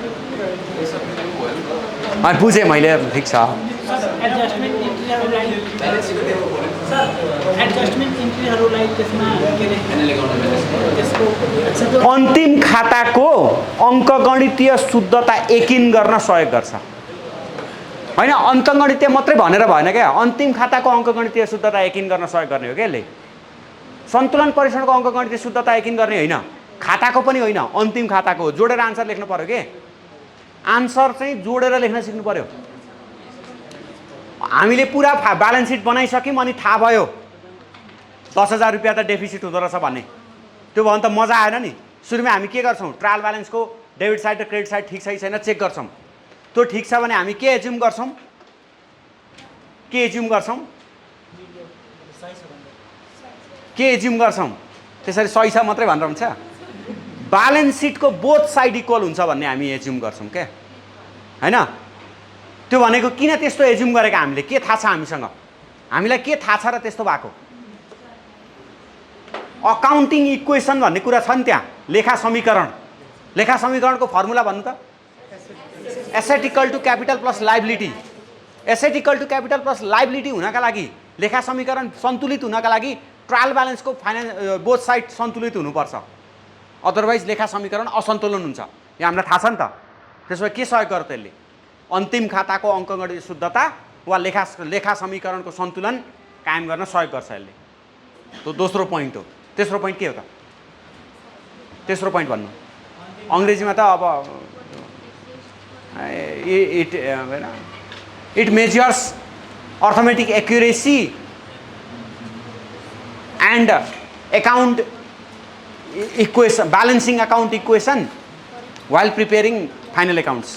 अनि बुझेँ मैले ठिक छ एडजस्टमेन्ट इन्ट्रीहरूलाई त्यसमा के अरे त्यसको अन्तिम खाताको अङ्कगणितीय शुद्धता यकिन गर्न सहयोग गर्छ होइन अङ्कगणितीय मात्रै भनेर भएन क्या अन्तिम खाताको अङ्कगणितीय शुद्धता यकिन गर्न सहयोग गर्ने हो क्या यसले सन्तुलन परीक्षणको अङ्कगणितीय शुद्धता यकिन गर्ने होइन खाताको पनि होइन अन्तिम खाताको जोडेर आन्सर लेख्नु पर्यो के आन्सर चाहिँ जोडेर लेख्न सिक्नु पर्यो हामीले पुरा ब्यालेन्स सिट बनाइसक्यौँ अनि थाहा भयो 10,000 रुपियाँ त डेफिसिट हुँदो रहेछ भन्ने त्यो भयो भने त मजा आएन नि सुरुमा हामी के गर्छौँ ट्रायल ब्यालेन्सको डेबिट साइड र क्रेडिट साइड ठिक छ कि छैन चेक गर्छौँ त्यो ठिक छ भने हामी के एज्युम गर्छौँ त्यसरी सही छ मात्रै भनेर हुन्छ ब्यालेन्स सिटको बोथ साइड इक्वल हुन्छ भन्ने हामी एज्युम गर्छौँ क्या होइन त्यो भनेको किन त्यस्तो एज्युम गरेका हामीले के थाहा छ हामीलाई के थाहा छ र त्यस्तो भएको अकाउन्टिङ इक्वेसन भन्ने कुरा छ नि त्यहाँ लेखा समीकरणको फर्मुला भन्नु त asset equal to capital plus liability asset equal to capital plus liability हुनका लागि लेखा समीकरण सन्तुलित हुनका लागि ट्रायल ब्यालेन्सको बोथ साइड सन्तुलित हुनुपर्छ अदरवाइज लेखा समीकरण असन्तुलन हुन्छ यो हामीलाई थाहा छ नि त त्यसो भए के सहयोग गर्छ त्यसले अन्तिम खाताको अङ्कगणितीय शुद्धता वा लेखा समीकरणको सन्तुलन कायम गर्न सहयोग गर्छ यसले त्यो दोस्रो पोइन्ट हो तेस्रो पोइन्ट के हो त तेस्रो पोइन्ट भन्नु अङ्ग्रेजीमा त अब it measures arithmetic accuracy and account equation balancing account equation while preparing final accounts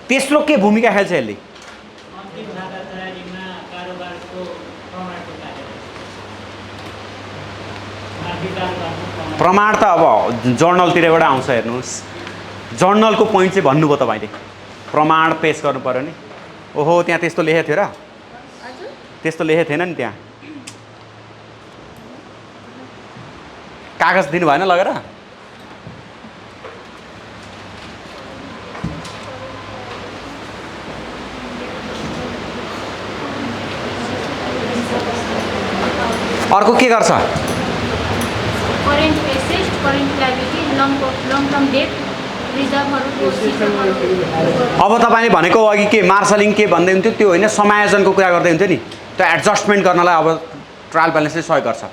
तेस्रो के भूमिका खेल्छ यसले प्रमाण त अब जर्नलतिरबाट आउँछ हेर्नुहोस् जर्नलको पोइन्ट चाहिँ भन्नुभयो तपाईँले प्रमाण पेश गर्नु पर्यो नि ओहो त्यहाँ त्यस्तो लेखेको थियो र त्यस्तो लेखेको थिएन नि त्यहाँ कागज दिनु भएन लगेर अर्को के गर्छ current asset current liability long term debt रिजर्भहरुको अब तपाईँले भनेको अघि के मार्सलिङ के भन्दै हुन्थ्यो त्यो होइन समायोजनको कुरा गर्दै हुन्थ्यो नि त्यो एडजस्टमेन्ट गर्नलाई अब ट्रायल ब्यालेन्सले सहयोग गर्छ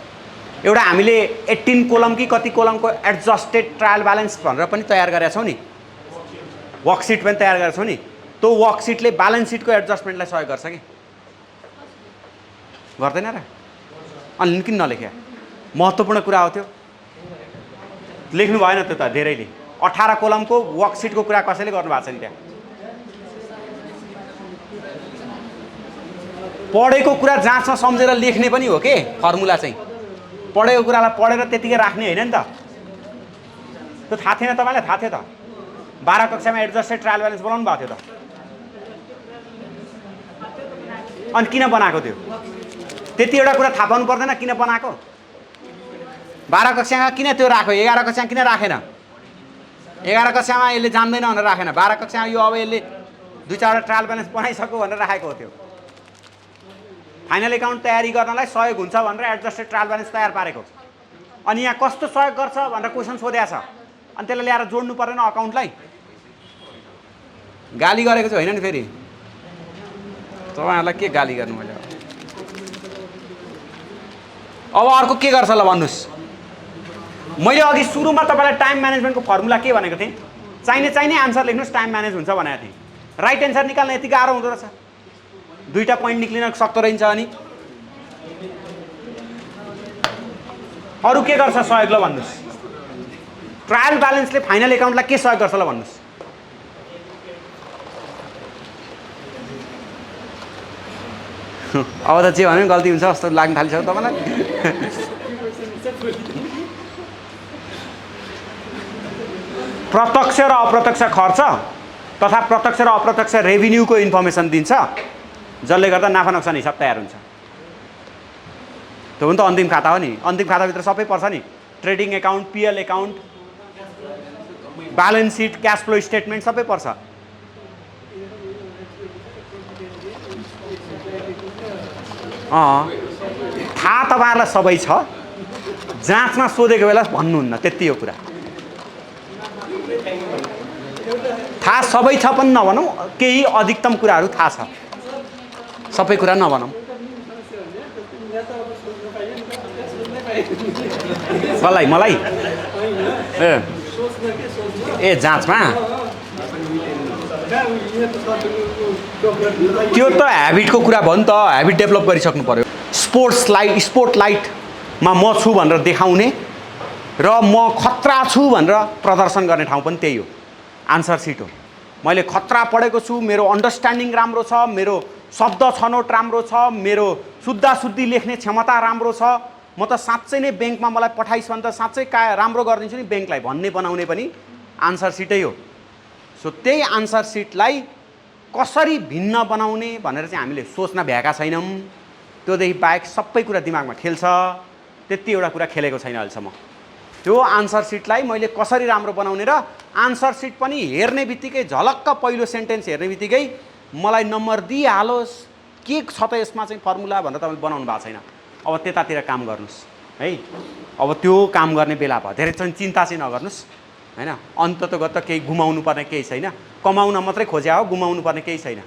एउटा हामीले 18 कोलम कि कति कोलमको एडजस्टेड ट्रायल ब्यालेन्स भनेर पनि तयार गरेका छौँ नि वर्कसिट पनि तयार गरेका छौँ नि त्यो वर्कसिटले ब्यालेन्स सिटको एडजस्टमेन्टलाई सहयोग गर्छ कि गर्दैन र अनि किन नलेख्या महत्त्वपूर्ण कुरा हो त्यो लेख्नु भएन त्यो त धेरैले 18 कोलमको वर्कसिटको कुरा कसैले गर्नु भएको छ नि त्यहाँ पढेको कुरा जाँचमा सम्झेर लेख्ने पनि हो के फर्मुला चाहिँ पढेको कुरालाई पढेर त्यतिकै राख्ने होइन नि त त्यो थाहा थिएन तपाईँलाई थाहा थियो त 12 कक्षामा एडजस्टेड ट्रायल ब्यालेन्स बनाउनु भएको थियो त अनि किन बनाएको थियो त्यति एउटा कुरा थाहा पाउनु पर्दैन किन बनाएको 12 कक्षामा किन त्यो राख्यो 11 कक्षामा किन राखेन 11 कक्षामा यसले जान्दैन भनेर राखेन 12 कक्षामा यो अब यसले 2-4 ट्रायल ब्यालेन्स बनाइसक्यो भनेर राखेको हो त्यो फाइनल एकाउन्ट तयारी गर्नलाई सहयोग हुन्छ भनेर एडजस्टेड ट्रायल ब्यालेन्स तयार पारेको अनि यहाँ कस्तो सहयोग गर्छ भनेर क्वेसन सोधेको छ अनि त्यसलाई ल्याएर जोड्नु पर्दैन अकाउन्टलाई गाली गरेको चाहिँ होइन नि फेरि तपाईँहरूलाई के गाली गर्नु मैले अब अर्को के गर्छ ल भन्नुहोस् मैले अघि सुरुमा तपाईँलाई टाइम म्यानेजमेन्टको फर्मुला के भनेको थिएँ चाहिने आन्सर लेख्नुहोस् टाइम म्यानेज हुन्छ भनेको थिएँ राइट एन्सर निकाल्न यति गाह्रो हुँदो रहेछ दुईटा पोइन्ट निक्लिन सक्दो रहन्छ अनि अरू के गर्छ सहयोग ल भन्नुहोस् ट्रायल ब्यालेन्सले फाइनल एकाउन्टलाई के सहयोग गर्छ ल भन्नुहोस् अब त जे भने गल्ती हुन्छ जस्तो लाग्न थालिसक्यो तपाईँलाई प्रत्यक्ष र अप्रत्यक्ष खर्च तथा प्रत्यक्ष र अप्रत्यक्ष रेभिन्यूको इन्फर्मेसन दिन्छ, जसले गर्दा नाफा नोक्सान हिसाब तयार हुन्छ। त्यो पनि त अन्तिम खाता हो नि। अन्तिम खाताभित्र सबै पर्छ नि, trading account, PL account, balance seat, cash flow statement सबै पर्छ। थाहा तपाईँहरूलाई सबै छ, जाँचमा सोधेको बेला भन्नुहुन्न, त्यति हो कुरा। थाहा सबै छ पनि नभनौँ, केही अधिकतम कुराहरू थाहा छ, सबै कुरा नभनौँ। मलाई ए जाँचमा त्यो त ह्याबिटको कुरा भयो नि त, ह्याबिट डेभलप गरिसक्नु पर्यो। स्पोर्टलाइटमा म छु भनेर देखाउने र म खतरा छु भनेर प्रदर्शन गर्ने ठाउँ पनि त्यही हो, आन्सर सिट हो। मैले खतरा पढेको छु, मेरो अन्डरस्ट्यान्डिङ राम्रो छ, मेरो शब्द छनौट राम्रो छ, मेरो शुद्धाशुद्धि लेख्ने क्षमता राम्रो छ, म त साँच्चै नै ब्याङ्कमा मलाई पठाइस् भने त साँच्चै राम्रो गरिदिन्छु नि ब्याङ्कलाई भन्ने बनाउने पनि आन्सर सिटै हो। सो त्यही आन्सर सिटलाई कसरी भिन्न बनाउने भनेर चाहिँ हामीले सोच्न भ्याएका छैनौँ। त्योदेखि बाहेक सबै कुरा दिमागमा खेल्छ, त्यति एउटा कुरा खेलेको छैन अहिलेसम्म। त्यो आन्सर सिटलाई मैले कसरी राम्रो बनाउने र आन्सर सिट पनि हेर्ने बित्तिकै झलक्क पहिलो सेन्टेन्स हेर्ने बित्तिकै मलाई नम्बर दिइहालोस्, के छ त यसमा चाहिँ फर्मुला भनेर तपाईँले बनाउनु भएको छैन। अब त्यतातिर काम गर्नुहोस् है। अब त्यो काम गर्ने बेला भयो, धेरै चाहिँ चिन्ता चाहिँ नगर्नुहोस् हैन। अन्ततगत केही गुमाउनु पर्ने केही छैन, कमाउन मात्रै खोज्या हो, गुमाउनु पर्ने केही छैन।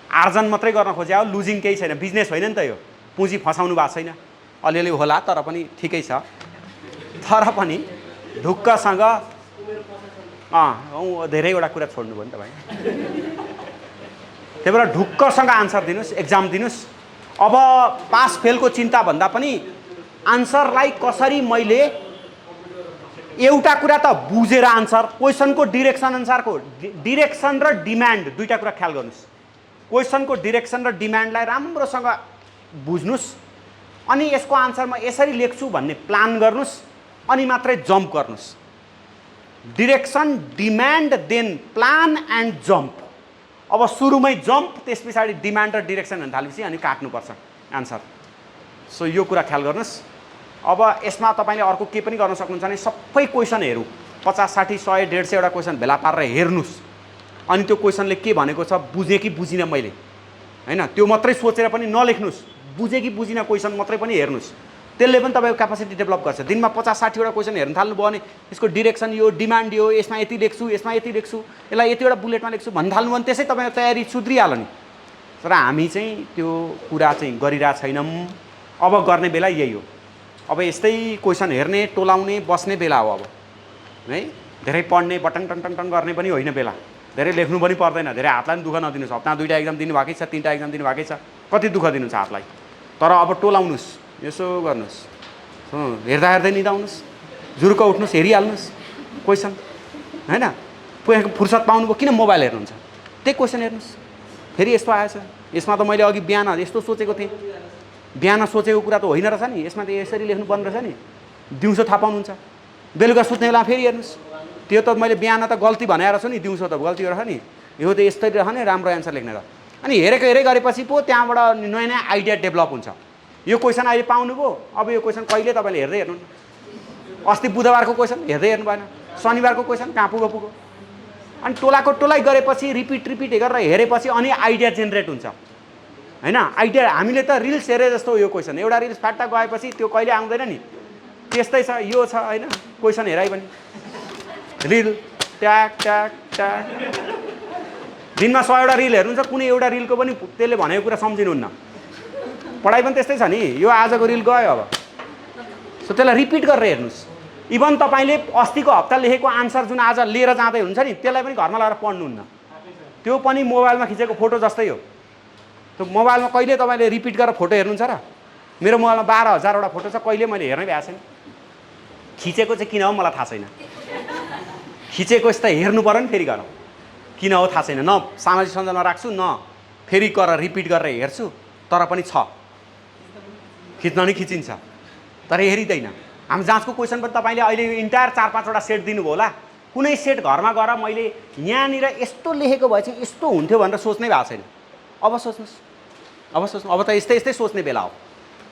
आर्जन मात्रै गर्न खोज्या हो, लुजिङ केही छैन। बिजनेस होइन नि त यो, पुँजी फसाउनु भएको छैन। अलिअलि होला तर पनि ठिकै छ, तर पनि ढुक्कसँग धेरैवटा कुरा छोड्नुभयो नि तपाईँ। त्यही भएर ढुक्कसँग आन्सर दिनुहोस्, एक्जाम दिनुहोस्। अब पास फेलको चिन्ता भन्दा पनि आन्सरलाई कसरी मैले एउटा कुरा त बुझेर आन्सर, क्वेसनको डिरेक्सन अनुसारको डिरेक्सन र डिमान्ड दुईटा कुरा ख्याल गर्नुहोस्। क्वेसनको डिरेक्सन र डिमान्डलाई राम्रोसँग बुझ्नुहोस्, अनि यसको आन्सर म यसरी लेख्छु भन्ने प्लान गर्नुहोस्, अनि मात्रै जम्प गर्नुहोस्। Direction, demand, then plan and jump. अब सुरुमै जम्प, त्यस पछाडि डिमान्ड र डिरेक्सन हुन थालेपछि अनि काट्नुपर्छ आन्सर। सो यो कुरा ख्याल गर्नुहोस्। अब यसमा तपाईँले अर्को के पनि गर्न सक्नुहुन्छ भने सबै क्वेसनहरू 50, 60, 100, 150 एउटा क्वेसन भेला पारेर हेर्नुहोस्, अनि त्यो क्वेसनले के भनेको छ बुझेँ कि बुझिनँ मैले हैन, त्यो मात्रै सोचेर पनि नलेख्नुहोस्, बुझेँ कि बुझिनँ क्वेसन मात्रै पनि हेर्नुहोस्। त्यसले पनि तपाईँको क्यापासिटी डेभलप गर्छ। दिनमा 50, 60 वटा क्वेसन हेर्न थाल्नुभयो भने यसको डिरेक्सन यो, डिमान्ड यो, यसमा यति लेख्छु, यसमा यति लेख्छु, यसलाई यतिवटा बुलेटमा लेख्छु भन्न थाल्नुभयो भने त्यसै तपाईँको तयारी सुध्रिहाल्यो नि। तर हामी चाहिँ त्यो कुरा चाहिँ गरिरहेको छैनौँ। अब गर्ने बेला यही हो। अब यस्तै क्वेसन हेर्ने, टोलाउने, बस्ने बेला हो अब है। धेरै पढ्ने, बटङ टङ टङ टङ गर्ने पनि होइन बेला। धेरै लेख्नु पनि पर्दैन, धेरै हातलाई पनि दुःख नदिनुहोस्। हप्ता 2टा एक्जाम दिनुभएकै छ, 3टा एक्जाम दिनुभएकै छ, कति दुःख दिनुहुन्छ हातलाई। तर अब टोलाउनुहोस्, यसो गर्नुहोस्, हेर्दा हेर्दै निदाउनुहोस्, जुरुक उठ्नुहोस्, हेरिहाल्नुहोस् क्वेसन हैन। फुर्सद पाउनुभयो किन मोबाइल हेर्नुहुन्छ, त्यही क्वेसन हेर्नुहोस्। फेरि यस्तो आएछ, यसमा त मैले अघि बिहान यस्तो सोचेको थिएँ, बिहान सोचेको कुरा त होइन रहेछ नि, यसमा त यसरी लेख्नुपर्ने रहेछ नि। दिउँसो थाहा पाउनुहुन्छ, बेलुका सुत्ने बेला फेरि हेर्नुहोस्, त्यो त मैले बिहान त गल्ती भनेर छु नि, दिउँसो त गल्ती रहेछ नि, यो त यस्तरी रह नि राम्रो एन्सर लेख्ने र। अनि हेरेको हेरे गरेपछि पो त्यहाँबाट नयाँ नयाँ आइडिया डेभलप हुन्छ। यो क्वेसन अहिले पाउनुभयो, अब यो क्वेसन कहिले तपाईँले हेर्दै हेर्नु। अस्ति बुधबारको क्वेसन हेर्दै हेर्नु भएन, शनिबारको क्वेसन कहाँ पुगो। अनि टोलाको टोलाइ गरेपछि रिपिट गरेर हेरेपछि अनि आइडिया जेनेरेट हुन्छ हैन। आइडिया हामीले त रिल्स हेरे जस्तो यो क्वेसन, एउटा रिल्स फाट्टा गएपछि त्यो कहिले आउँदैन नि, त्यस्तै छ यो छ हैन। क्वेसन हेराइ पनि रिल ट्याक ट्याक ट्याक, दिनमा 100 वटा रिल हेर्नुहुन्छ, कुनै एउटा रिलको पनि त्यसले भनेको कुरा सम्झिनुहुन्न। पढाइ पनि त्यस्तै छ नि, यो आजको रिल गयो अब। सो त्यसलाई रिपिट गरेर हेर्नुहोस्। इभन तपाईँले अस्तिको हप्ता लेखेको आन्सर जुन आज लिएर जाँदै हुन्छ नि, त्यसलाई पनि घरमा लगाएर पढ्नुहुन्न, त्यो पनि मोबाइलमा खिचेको फोटो जस्तै हो। त्यो मोबाइलमा कहिले तपाईँले रिपिट गरेर फोटो हेर्नुहुन्छ र? मेरो मोबाइलमा 12,000 वटा फोटो छ, कहिले मैले हेर्नै भ्याएको छैन। खिचेको चाहिँ किन हो मलाई थाहा छैन, खिचेको यस्तो हेर्नु पर्यो नि फेरि गरौँ, किन हो थाहा छैन। न सामाजिक सञ्जालमा राख्छु, न फेरि गरेर रिपिट गरेर हेर्छु, तर पनि छ, खिच्न नि खिचिन्छ तर हेरिँदैन। हामी जाँचको क्वेसन पनि तपाईँले अहिले इन्टायर 4-5 वटा सेट दिनुभयो होला, कुनै सेट घरमा गएर मैले यहाँनिर यस्तो लेखेको भए चाहिँ यस्तो हुन्थ्यो भनेर सोच्नै भएको छैन। अब सोच्नुहोस्, अब त यस्तै यस्तै सोच्ने बेला हो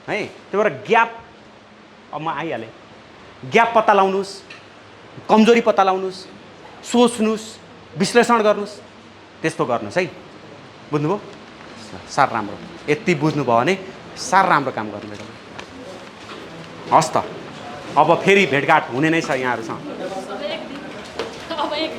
है। त्यही भएर ग्याप, अब म आइहालेँ, ग्याप पत्ता लगाउनुहोस्, कमजोरी पत्ता लगाउनुहोस्, सोच्नुहोस्, विश्लेषण गर्नुहोस्, त्यस्तो गर्नुहोस् है। बुझ्नुभयो? साह्रो राम्रो, यति बुझ्नुभयो भने साह्रो राम्रो काम गर्नुभयो। हस् त, अब फेरि भेटघाट हुने नै छ यहाँहरूसँग। अब एक